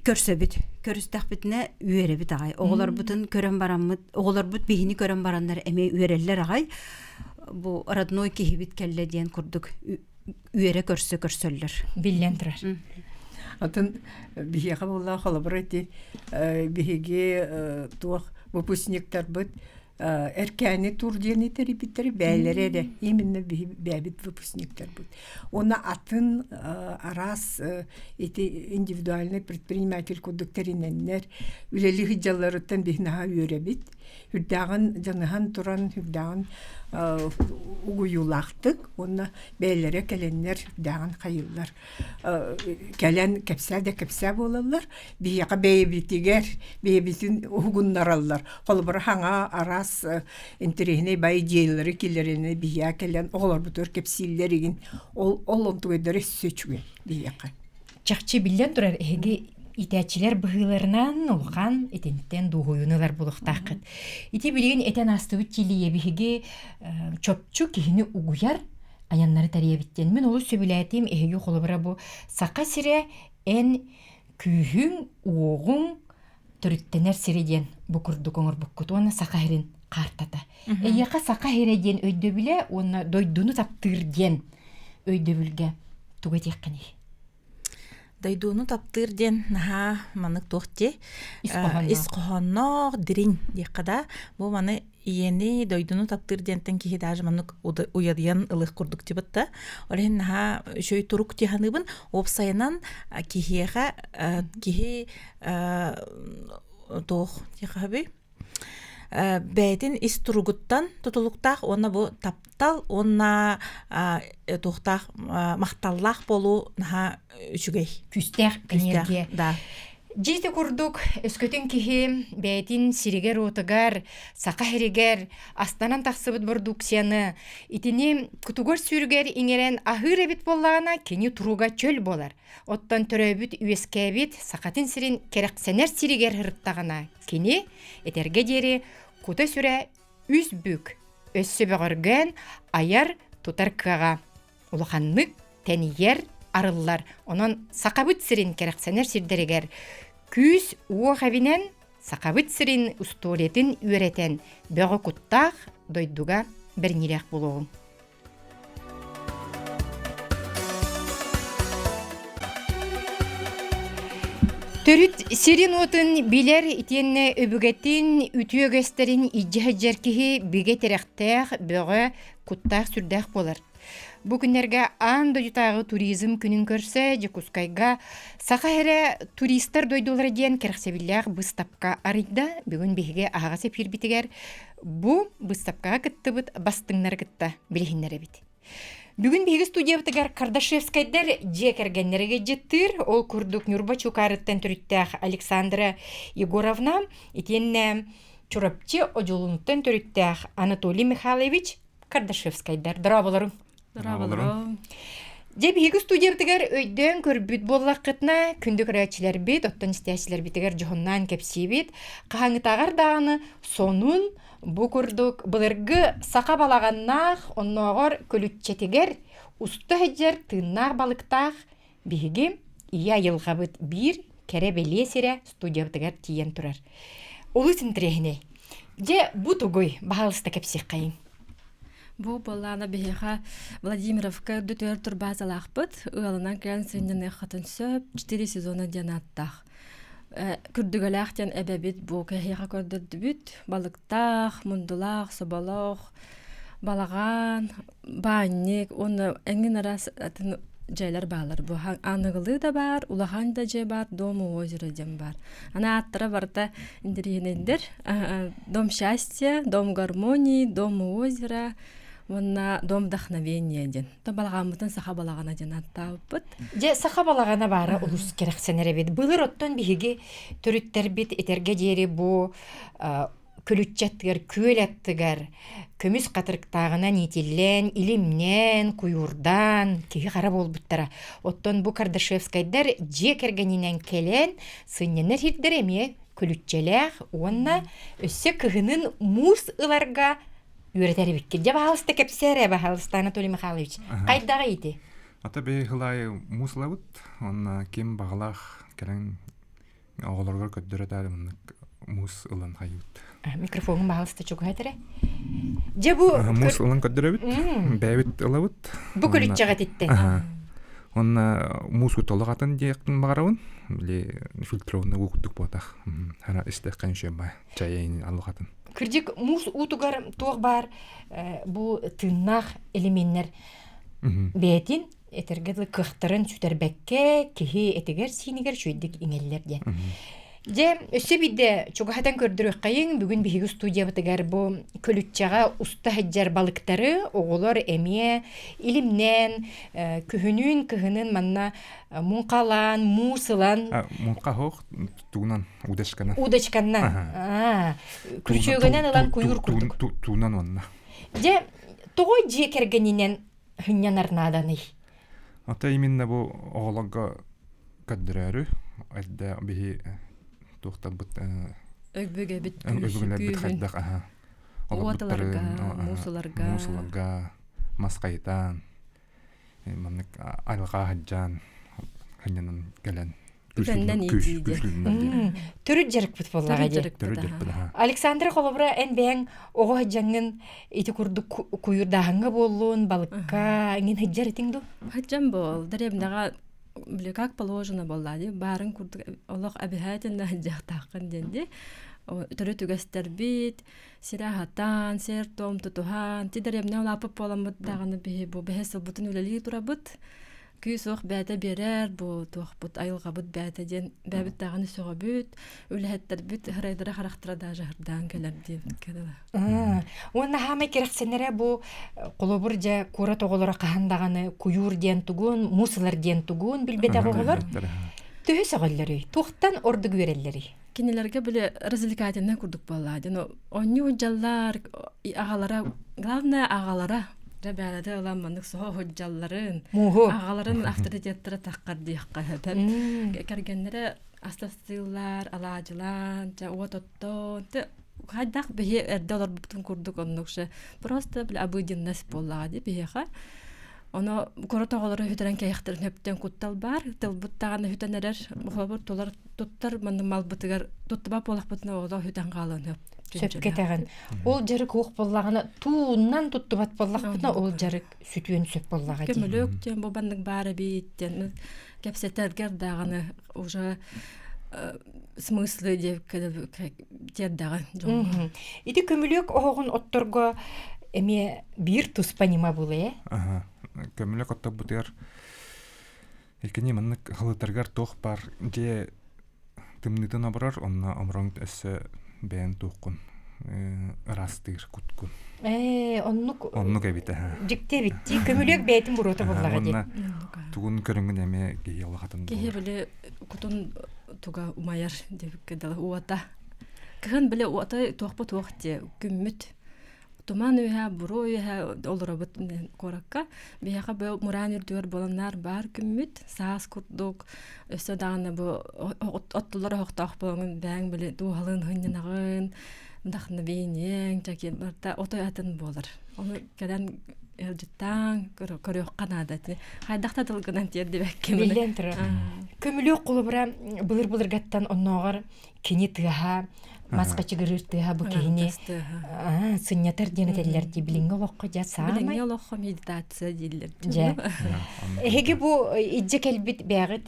Көрсөбүт. Көрүстэхпитинэ үөрэбит аҕай. Оҕолорбутун көрөн бараммыт, оҕолорбут биһини көрөн бараннар эмиэ үөрэллэр аҕай. Бу родной киһибит кэллэ диэн курдук үөрэ көрсө көрсөллөр. Биллэн турар. Атын биһиэхэ буолла холобура ити биһиги туох выпускниктарбыт Эркээни тур диэни тэрийбиттэр бээлэрэ эрэ именно биһи бэйэбит выпускниктарбыт. Уонна атын араас ити индивидуальный предприниматель курдук тэринэннэр үлэлии сылдьалларыттан биһи наһаа үөрэбит. Үрдээҕин дьаныһан туран, үрдээҕин угуйуулаахтык уонна бэйэлэрэ кэлэннэр үрдээҕин хайыыллар. Кэлэн кэпсээ да кэпсээ буолаллар. Биһиэхэ бэйэбитигэр бэйэбитин уһугуннараллар. Холобура хаҥа араас интэриэһинэй бай идеялары киллэринэ биһиэхэ кэлэн оҕолорбутугар кэпсииллэр игин. Ол ол онтугайдара өссө үчүгэй биһиэхэ. Чахчы биллэн турар эһиги Итээччилэр быһыыларынан улахан итинтэн дуоһуйууну ылар буолуохтааххыт. Ити билигин этэн аастыбыт килийэ биһиги чопчу киһини угуйар айаннары тэрийэбит диэн. Мин олус сөбүлээтим эһиги холобура бу Саха сирэ эн күүһүҥ, уоҕуҥ төрүттэнэр сирэ диэн бу курдук оҥорбуккут уонна Саха сирин каартата. Эйиэхэ Саха сирэ диэн өйдөбүлэ уонна дойдуну таптыыр диэн өйдөбүлгэ тугу этиэххиний? Дойдуну таптыыр диэн наһаа маннык туох дии ис хоһоонноох дириҥ диэххэ да бу маны ийэни дойдуну таптыыр диэнтэн киһи даже маннык уйадыйан ылыах курдук тибит да ол иһин наһаа үчүгэй турук дии саныыбын уопсайынан киһиэхэ киһи туох диэхэ бэйэтин ис туругуттан тутулуктаах уонна бу таптал уонна туохтаах махталлаах буолуу наһаа үчүгэй. Күүстээх энергия. Да. Дьиити курдук өскөтүн киһи бэйэтин сиригэр-уотугар, саха сиригэр астанан тахсыбыт бородууксуйаны итини кутугар сүүрүгэр иҥэрэн аһыыр эбит буоллаҕына, кини туруга чөл буолар. Оттон төрөөбүт үөскээбит Сахатын сирин кэрэхсэнэр сиригэр сырыттаҕына, Кини этэргэ диэри кута-сүрэ үс бүк, өссө бөҕөргөөн айар тутар кыаҕа улаханнык тэнийэр, арыллар. Онон Сахабыт сирин кэрэхсэнэр сирдэригэр күүс-уох эбинэн Сахабыт сирин устуоруйатын үөрэтэн бөҕө куттаах дойдуга бэриниилээх буолуоҕуҥ. Төрүт сирин-уотун билэр итиэннэ өбүгэтин үтүө үгэстэрин илдьэ сылдьар киһи бигэ тирэхтээх, бөҕө, куттаах-сүрдээх буолар. Бу күннэргэ аан дойдутааҕы туризм күнүн көрсө Дьокуускайга Саха эрэ туристар дойдулара диэн кэрэхсэбиллээх быыстапка арыйда. Бүгүн биһиги аһаҕас эфирбитигэр Бу быыстапкаҕа кыттыбыт бастыҥнары кытта билиһиннэрэбит. Бүгүн биһиги студиябытыгар Кардашевскайдар дьиэ кэргэннэрэ ыалдьыттыыр. Ол курдук Ньурба Чукаарыттан төрүттээх Александра Егоровна итиэннэ Чурапчы Одьулуунуттан төрүттээх Анатолий Михайлович Кардашевскайдар. Дорооболоруҥ. Дорооболоруҥ. Дьэ биһиги студиябытыгар өйдөөн көрбүт буоллаххытына, күндү көрөөччүлэрбит, оттон истээччилэрбитигэр дьоһуннаан кэпсиибит. Хаһааҥҥытааҕар даҕаны сонун бу курдук былыргы саха балаҕаннаах, оннооҕор көлүччэтигэр уста сылдьар тыыннаах балыктаах биһиги ийэ айылҕабыт биир кэрэ-бэлиэ сирэ студиябытыгар тиийэн турар. Олус интэриэһинэй. Дьэ, бу тугуй? Баһаалыста кэпсиэххэйиҥ. Бу буоллаҕына биһиэхэ Владимировка үрдүтүгэр турбаазалаахпыт. Ыалынан кэлэн сынньаныаххытын сөп. Четыре сезона диэн ааттаах. Күрдүгэлээх диэн эбэбит бу кэһиэхэ көрдөрдүбүт. Балыктаах, мундулаах, соболоох, балаҕан, баанньык уонна эҥин араас атын дьиэлэр бааллар. Бу аныгылыы да баар, улахан да дьиэ баар, дом у озера диэн баар. Аны ааттара барыта интэриэһинэйдэр. Дом счастья, дом гармонии, дом у озера уонна дом вдохновения диэн. То балаҕаммытын саха балаҕана диэн ааттаабыппыт. Дьэ, саха балаҕана баара олус кэрэхсэнэр эбит. Былыр оттон биһиги төрүттэрбит этэргэ диэри бу күлүччэ аттыгар, күөл аттыгар көмүс хатырыктааҕынан иитиллэн, илимнээн, куйуурдаан киһи хара буолбуттара. Оттон бу Кардашевскайдар дьиэ кэргэнинэн кэлэн сынньанар сирдэрэ эмиэ күлүччэлээх уонна өссө кыһынын муус ыларга үөрэтэр эбиккит. Дьэ, баһаалыста кэпсээ эрэ, баһаалыста Анатолий Михайлович. Хайдаҕый ити? Ата бэйи хылаайы муус ылабыт, уонна ким баҕалаах кэлэн Оҕолоругар көрдөрө таары маннык муус ылан хайыыбыт. Микрофоҥун баһаалыста чугаһат эрэ. Дьэ бу муус ылан көрдөрөбүт. Бэйэбит ылабыт. Бу күлүччэҕэ титтэн. Онна муус толох атын диэхпин баҕарабын. Били фильтрованный уу курдук буотах. Хара истэххэ үчүгэй баа. Чайын аллах атын. Кырдьык муус уутугар туох баар бу тыыннаах элеменнэр бэйэтин этэргэ дылы кыахтарын сүтэрбэккэ киһи этигэр-сиинигэр үчүгэйдик иҥэллэр диэн. Дьэ, өссө биирдэ чугаһатан көрдөрүөххэйиҥ, бүгүн биһиги студиябытыгар бу көлүччэҕэ уста сылдьар балыктары оҕолор эмиэ илимнээн, күһүнүн, кыһынын манна муҥхалаан, муус ылан Муҥха оһох тугунан, удочканан. Удочканан. Күрүчүөгүнэн ылан куйуур курдук. Туунан уонна. Дьэ, тоҕо дьиэ кэргэнинэн Хынньанар нааданый? Ата именно бу оҕолорго көрдөрөөрү. Эрдэ биһи туохтарбыт Өбүгэбит өбүгэлэрбит хайдах аха Уоталарга, муусуларга. Муусуларга мас хайытаан маннык айылҕа сылдьан ханньанан кэлэн Үтэннэн иитии диэн. Төрүт дьарыкпыт буоллаҕа дии. Александра холобура эн бэйэҥ оҕо сылдьаҥҥын ити курдук куйурдааһыҥҥа буоллун, балыкка эҥин сылдьар этиҥ дуу? Сылдьан буол. Дэриэбинэҕэ били как положено буоллаа дии. Баарын курдук олох обязательно сылдьыахтааххын диэн дии. Төрүт үгэстэрбит, сирэ аһатан, сиэр-туом тутуһан, ти дэриэбинэ улааппыт буоламмыт даҕаны биһи бу бэһис сылбытын үлэлии турабыт. Күүс-уох бэйэтэ биэрэр, бу туохпут айылҕабыт бэйэтэ диэн бэйэбит даҕаны сөҕөбүт, үлэһиттэрбит ырайдара харахтара даже ырдаан кэлэр диэн кэлэр. Уонна хаамай кэрэхсэнэрэ бу холобур дьэ куорат оҕолоро хаһан даҕаны куйуур диэн тугун, муус ылар диэн тугун билбэтэх оҕолор төһө сөҕөллөрүй? Туохтан ордук үөрэллэрий? Кинилэргэ били развлекательнай курдук буоллаа диэн оонньуу дьаллар аҕалара главное аҕалара дьэ бээлэтэ ылан маннык соһо сылдьалларын Мууһу. аҕаларын авторитеттара таххар диэххэ сөп кэргэннэрэ астастыыллар алаадьылаан дьэ уот оттоон хайдах биһи эрдэ олорбуппутун курдук оннук же просто били обыденность буоллаҕа дии биһиэхэ Ону куорат оҕолоро үтэрэн кэйэхтэрин өптөн куттал баар. Тылбыт даҕаны үтэн эрэр. Холобур, тулар туттар манна малбытыгар туттубат буолахпытына оҕолор үтэн хаалан хөп. Сөпкө этэҕин. Ол дьарык уох буоллаҕына тууннан туттубат буоллахпытына ол дьарык сүтүөн сөп буоллаҕа дии. Көмөлөк диэн бу баннык баар эбит диэн кэпсэтэргэр даҕаны уже смыслы тиэрдэҕин дьоҥҥо. Ити көмүлүөк оһоҕун отторго эмиэ биир туспа ньыма буолуо ээ? Аха. Көмүлүөк отторбутугар иккини маннык халытаргар туох баар дьиэ тымныытын оборор, онно омороҥ өссө бэйэн туоххун ыраастыыр куткун. Ээ, оннук Оннук эбит аха. Дьикти эбит дии. Көмүлүөк бэйэтин буруота буоллаҕа дии. Уонна тугун көрүҥүн эмиэ киһи улахатын Киһи били кутун туга умайар диэбиккэ дылы уота. Кыһын били уота туохпа туох диэ күммүт туман үөһэ, буруо үөһэ олоробут куоракка. Биһиэхэ бу мураан үрдүгэр буоланнар баар күммүт саас курдук өссө даҕаны бу оттулар оһохтоох буолаҥын бэйэҥ били дууһалыын сынньанаҕын вдохновениеҥ чэкиэн барыта отой атын буолар. Ону кэлэн ыалдьыттаан көрүөххэ наада ити. Хайдах да тылгынан тиэрдибэккин. Биллэн турар. Көмүлүөк холобура былыр-былыргаттан оннооҕор кини тыаһа мас хачыгырыыр тыаһа бу киһини сынньатар диэн этэллэр дии билиҥҥи олоххо дьэ саамай билиҥҥи олоххо медитация дииллэр дьэ эһиги бу иддьэ кэлбит бэҕит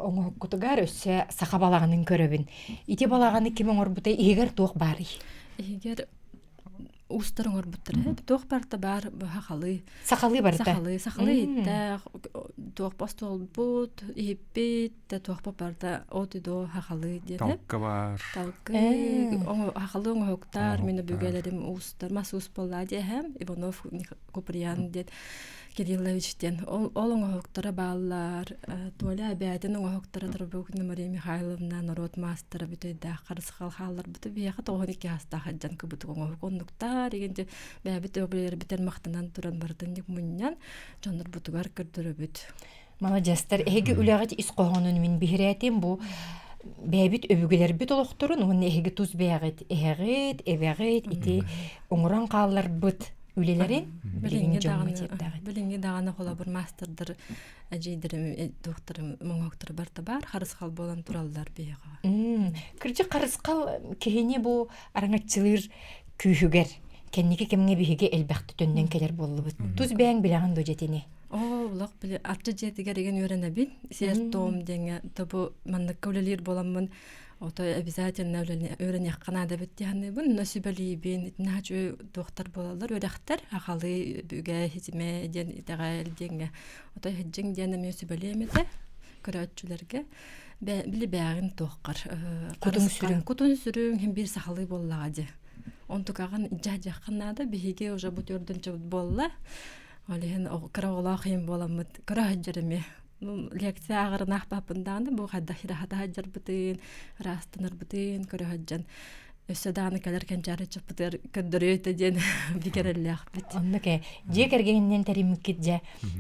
оҥоһуккутугар өссө саха балаҕанын көрөбүн ити балаҕаны ким оҥорбута иһигэр туох баарый иһигэр уустар оҥорбуттар туох барыта баар сахалыы сахалыы барыта сахалыы сахалыы иһиттээх туох остуолбут иһиппит туох барыта от идо сахалыы диэн талка бар талкы сахалыы оҥоһуктар мин өбүгэлэрим уустар мас уус буоллаа диэһэм Иванов Куприян диэн Кириллович диэн ол оҥоһуктара бааллар. Толя эбээтин оҥоһуктара Трубукина Мария Михайловна норуот маастара бүтэйдээх харысхал хаалларбыта биһиэхэ 92 саастаах сылдьан кыбытык оҥоһук оннуктар игин бэйэбит өбүгэлэрбитин махтанан туран барытын мунньан дьоннорбутугар көрдөрөбүт. Маладьыастар, эһиги үлэҕит ис хоһоонун мин биһирээтим бу бэйэбит өбүгэлэрбит олохторун уонна эһиги тус бэйэҕит эһэҕит, эбэҕит ити оҥорон хаалларбыт үлэлэрин билигин дьоҥҥо тиэрдэҕит. Билиҥҥи даҕаны холобур маастардар эдьиийдэрим туохтарым моҥоһуктара барыта баар харысхал буолан тураллар биһиэхэ. Кырдьык харысхал киһини бу араҥаччылыыр күүһүгэр кэнники кэмҥэ биһиги элбэхтэ төннөн кэлэр буоллубут. Тус бэйэҥ билэҕин дуо дьэтини? Оо, улах били арчы дьиэтигэр игин үөрэнэбин. Сиэр-туом диэҥҥэ тобу манныкка үлэлиир буоламмын Ото обязательно үөрэниэххэ наада эбит дии саныыбын. Онно сүбэлиибин. Итиннэ үчүгэй туохтар буолаллар, үөрэхтэр. Ахалыы, бүгэ, хитимэ диэн итэҕэл диэҥҥэ. Ото иһирдьиҥ диэн эмиэ сүбэлиэм этэ көрөөччүлэргэ. Били бэҕин туоххар Кутуҥ сүрүн. Кутун сүрүн хин биир сахалыы буоллаҕа дии. Онтукаҕын дьаһдьахха наада. Биһиги уже бу төрдүнчэбит буолла. Ол иһин кыра оҕолоох ийэм буоламмыт кыра сылдьар эмиэ лекция ааҕарынаах бааппын даҕаны бу хайдах хираһата сылдьарбытын, ыраастанарбытын көрө сылдьан өссө даҕаны кэлэр кэнчээри ыччаппытыгар көрдөрүө этэ диэн бигэрэллээхпит. Оннук ээ. Дьиэ кэргэнинэн тэриммиккит дьэ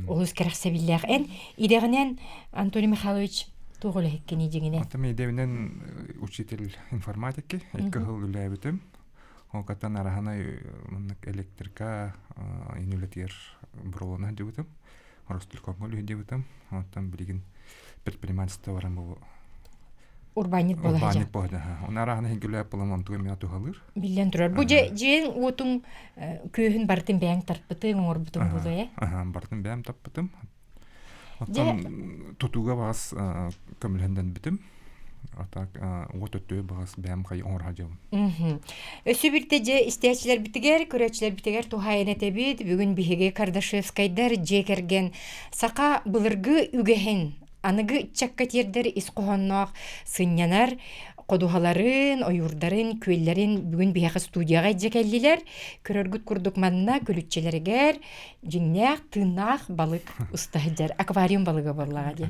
олус кэрэхсэбиллээх. Эн идэҕинэн Антоний Михайлович Туох үлэһиккиний дьиҥинэн? Оттон идэбинэн учитель информатики, икки сыл үлээбитим. Ол каттан араһанай маннык электрика ин үлэтигэр бурулана сылдьыбытым. Ростелекомҥа үлэһит Оттон билигин предпринимательство баран бу Урбаанньыт буола Урбаанньыт буола Оны араһана хингүлээп булан онтуга эмиэ туһалыыр. Биллэн турар. Бу дьэ дьиэҥ уотуҥ күөһүн барытын бэйэҥ тарпытыҥ, оҥорбутуҥ буолуо ээ? Аха, барытын бэйэм таппытым. Оттон тутууга баҕас көмөлөһөн А так уот өттүгэр баҕас бэйэм хайы оҥоро сылдьабын. Өссө биртэ дьэ истээччилэрбитигэр, көрөөччүлэрбитигэр туһаайан этэбит. Бүгүн биһиги Кардашевскайдар дьиэ кэргэн саха былыргы үгэһин аныгы ыччакка тиэрдэр ис хоһоонноох сынньанар ходуһаларын, ойуурдарын, күөллэрин бүгүн биһиэхэ студияҕа илдьэ кэллилэр. Көрөргүт курдук манна күлүччэлэригэр дьиҥнээх тыыннаах балык уста сылдьар аквариум балыга буоллаҕа дии.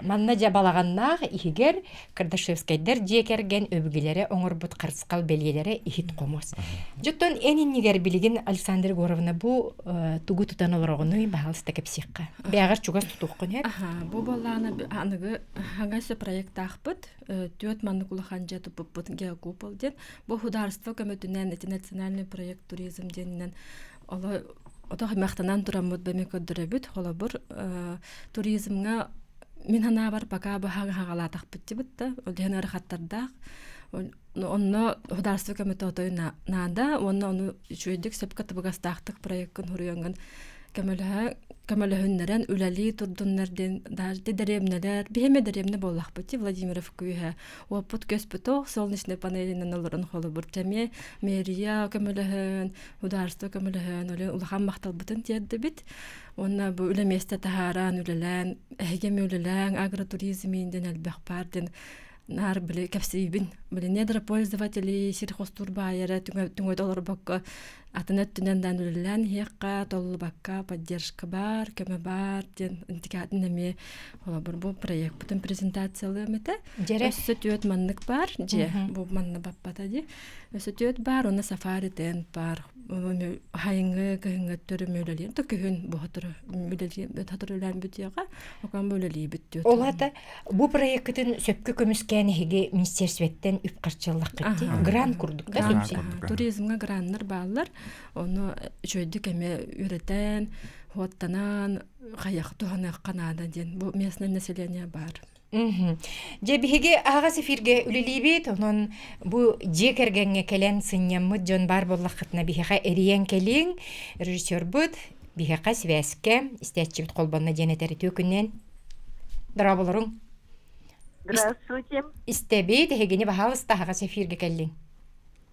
Манна дьэ балаҕаннаах иһигэр Кардашевскайдар дьиэ кэргэн өбүгэлэрэ оҥорбут харысхал бэлиэлэрэ иһит хомус. Дьоттон эн иннигэр билигин Александра Егоровна бу тугу тутан олороҕунуй баһаалыста кэпсиэххэ. Бэҕэр чугас тутуоххун эр. Бу буоллаҕына аныгы хаҥас проектаахпыт түөрт маннык улахан дьиэ туппуппут геокупол диэн бу художество көмөтүнэн ити национальный проект туризм диэнинэн Оло отох махтанан тураммыт бэми көрдөрөбүт. Холобур, туризмҥа мин санаабар пока баһаҥ хаҕалаатахпыт дибит да, ол иһин ыарахаттардаах. Онно государство көмөтө отой наада уонна ону үчүгэйдик сөпкө табыгастаахтык проеккын суруйаҥҥын көмөлөһө көмөлөһүннэрэн үлэлии турдуннар диэн даже дэриэбинэлэр биһиэмэ дэриэбинэ буоллахпыт ти Владимиров күүһэ уоппут көспүтөх солнечный панелинэн олорон холобур эмиэ мэрия көмөлөһөн Государство көмөлөһөн үлэ улахан махталбытын тиэрдэбит. Уонна бу үлэ миэстэ таһааран үлэлээн, эһиги эмиэ үлэлээҥ, агротуризм диэн элбэх баар диэн наар били кэпсиибин. Били недропользователи, сельхозтур баайара түҥөт олорбокко атын өттүнэн даан үлэлээн иһиэххэ, толлубакка поддержка баар, көмө баар диэн интикатын эмиэ холобур бу проекпытын презентациялыам этэ. Дьэрэ. Өссө түөт маннык баар, дьиэ бу манна баппата дии. Өссө баар, уонна сафари тент баар. Хайыҥҥы, кыһыҥҥы өттөрүм үлэлиир. То күһүн бу хотуру үлэлиир, хотуру үлээн бүтүөҕэ. Окон бу үлэлиибит түөт. Ол ата бу проеккытын сөпкө көмүскээн эһиги министерстветтен үп харчыллаххыт дии. Грант курдук да субсидия. Туризмҥа граннар бааллар. Ону үчүгэйдик эмиэ үөрэтэн, хуоттанан, хайах туһаныахха наада диэн. Бу местное население баар. Дьэ биһиги аһаҕас эфиргэ үлэлиибит, онон бу дьиэ кэргэҥҥэ кэлэн сынньаммыт дьон баар буоллаххытына биһиэхэ эрийэн кэлиҥ. Режиссербут биһиэхэ связкэ истээччибит холбонно диэн этэр үтүө күнүнэн. Дорооболоруҥ. Здравствуйте. Истэбит, эһигини баһаалыста аһаҕас эфиргэ кэллиҥ.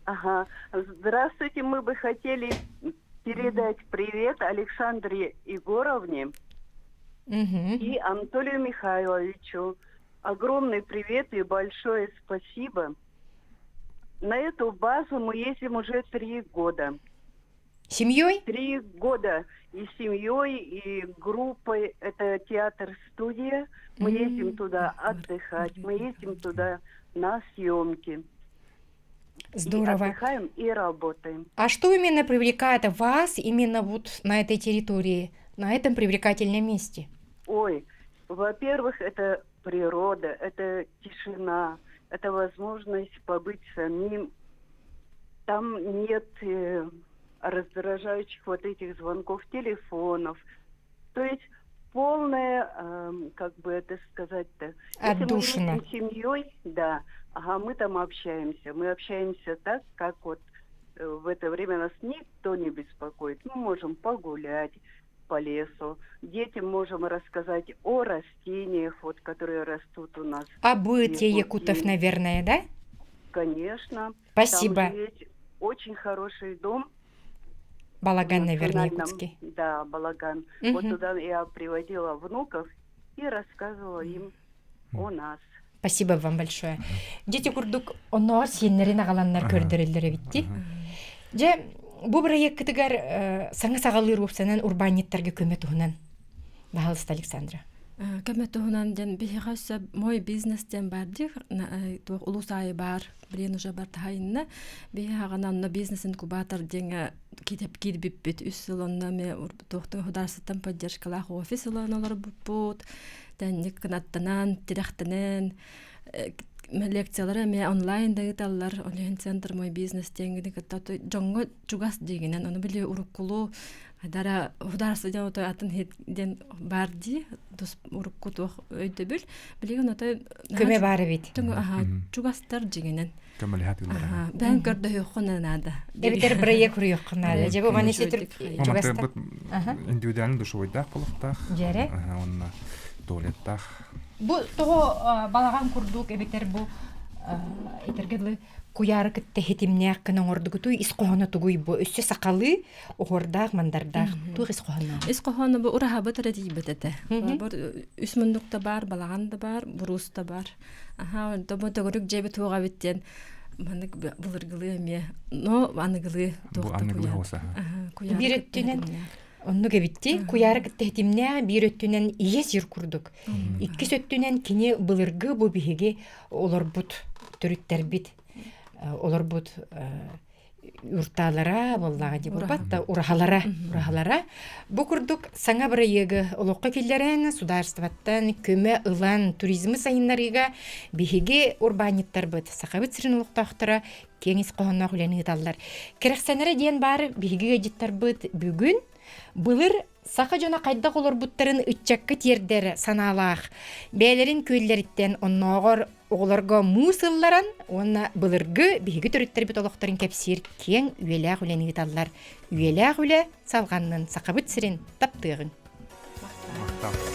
Ага. Здравствуйте, мы бы хотели передать привет Александре Егоровне и Анатолию Михайловичу. Огромный привет и большое спасибо. На эту базу мы ездим уже 3 года. Семьей? 3 года и семьей, и группой. Это театр-студия. Мы ездим туда отдыхать, мы ездим туда на съемки. Здорово. И отдыхаем, и работаем. А что именно привлекает вас именно вот на этой территории, на этом привлекательном месте? Ой, во-первых, это природа, это тишина, это возможность побыть самим. Там нет раздражающих вот этих звонков телефонов. То есть полная, как бы это сказать-то, если мы ездим семьей, да, ага, мы там общаемся. Мы общаемся так, как вот в это время нас никто не беспокоит. Мы можем погулять по лесу. Детям можем рассказать о растениях, вот, которые растут у нас. О быте якутов, наверное, да? Конечно. Спасибо. Там есть очень хороший дом. Балаган, наверное, якутский. Да, Балаган. Вот туда я приводила внуков и рассказывала им о нас. Спасибо вам большое. Дети курдук онноор сиэннэрин аҕаланнар көрдөрөллөр эбит дии. Дьэ, бу бырайыаккытыгар саҥа саҕалыыр уопсанан урбаанньыттарга көмө туһунан баһаалыста Александра. Көмө туһунан диэн биһиэхэ өссө мой бизнес диэн баар дии туох улуус аайы баар. Билигин уже бартахайынна. Биһи хаҕана онно бизнес-инкубатор диэҥҥэ китеп киирбиппит. Үс сыл онно эмиэ туохтан худаарсыттан поддержкалаах офис ылан олорбуппут. Тэнник кынаттанан, тирэхтэнэн лекциялары эмиэ онлайн да ыыталлар. Ол иһин центр мой бизнес диэҥҥини кытта дьоҥҥо чугас диигинэн ону били уруккулуу Дара худаарсы диэн отой атын диэн баар дии тус урукку туох өйдөбүл билигин отой көмө баар эбит чугастар дьиҥинэн көмөлөһө тыыллара бэйэҥ көрдөһүөххүн наада эбэтэр бырайыак суруйуоххун наада дьэ бу маны ситир чугастар индивидуальный душевойдаах буолуохтаах дьэрэ уонна туалеттаах бу тоҕо балаҕан курдук эбэтэр бу этэргэ дылы куйаары кытта хитимнээх гына оҥордугутуй ис хоһооно тугуй бу өссө сахалыы оһуордаах мандардаах туох ис хоһооно ис хоһооно бу ураһабыт эрэ тиийбэт этэ бу үс муннук да баар балаҕан да баар буруус да баар аха тобо төгүрүк дьиэбит туох эбит диэн маннык былыргылыы эмиэ но аныгылыы туох да куйаар биир өттүнэн оннук эбитти куйаары кытта хитимнээх биир өттүнэн ийэ сир курдук иккис өттүнэн кини былыргы бу биһиги олорбут төрүттэрбит олорбут уртаалара буоллаҕа дии буолбат да ураһалара ураһалара бу курдук саҥа бырайыагы олоххо киллэрэн судаарыстыбаттан көмө ылан туризмы сайыннарыыга биһиги урбаанньыттарбыт Сахабыт сирин олохтоохторо киэҥ ис хоһоонноох үлэни ыыталлар. Кэрэхсэнэрэ диэн баар биһиги ыалдьыттарбыт бүгүн былыр Саха дьоно хайдах олорбуттарын ыччакка тиэрдэр санаалаах, бэйэлэрин күөллэриттэн оннооҕор оҕолорго муус ылларан уонна былыргы биһиги төрүттэрбит олохторун кэпсиир киэҥ үйэлээх үлэни ыыталлар. Үйэлээх үлэ салҕаннын Сахабыт сирин таптыаҕыҥ. Махтал.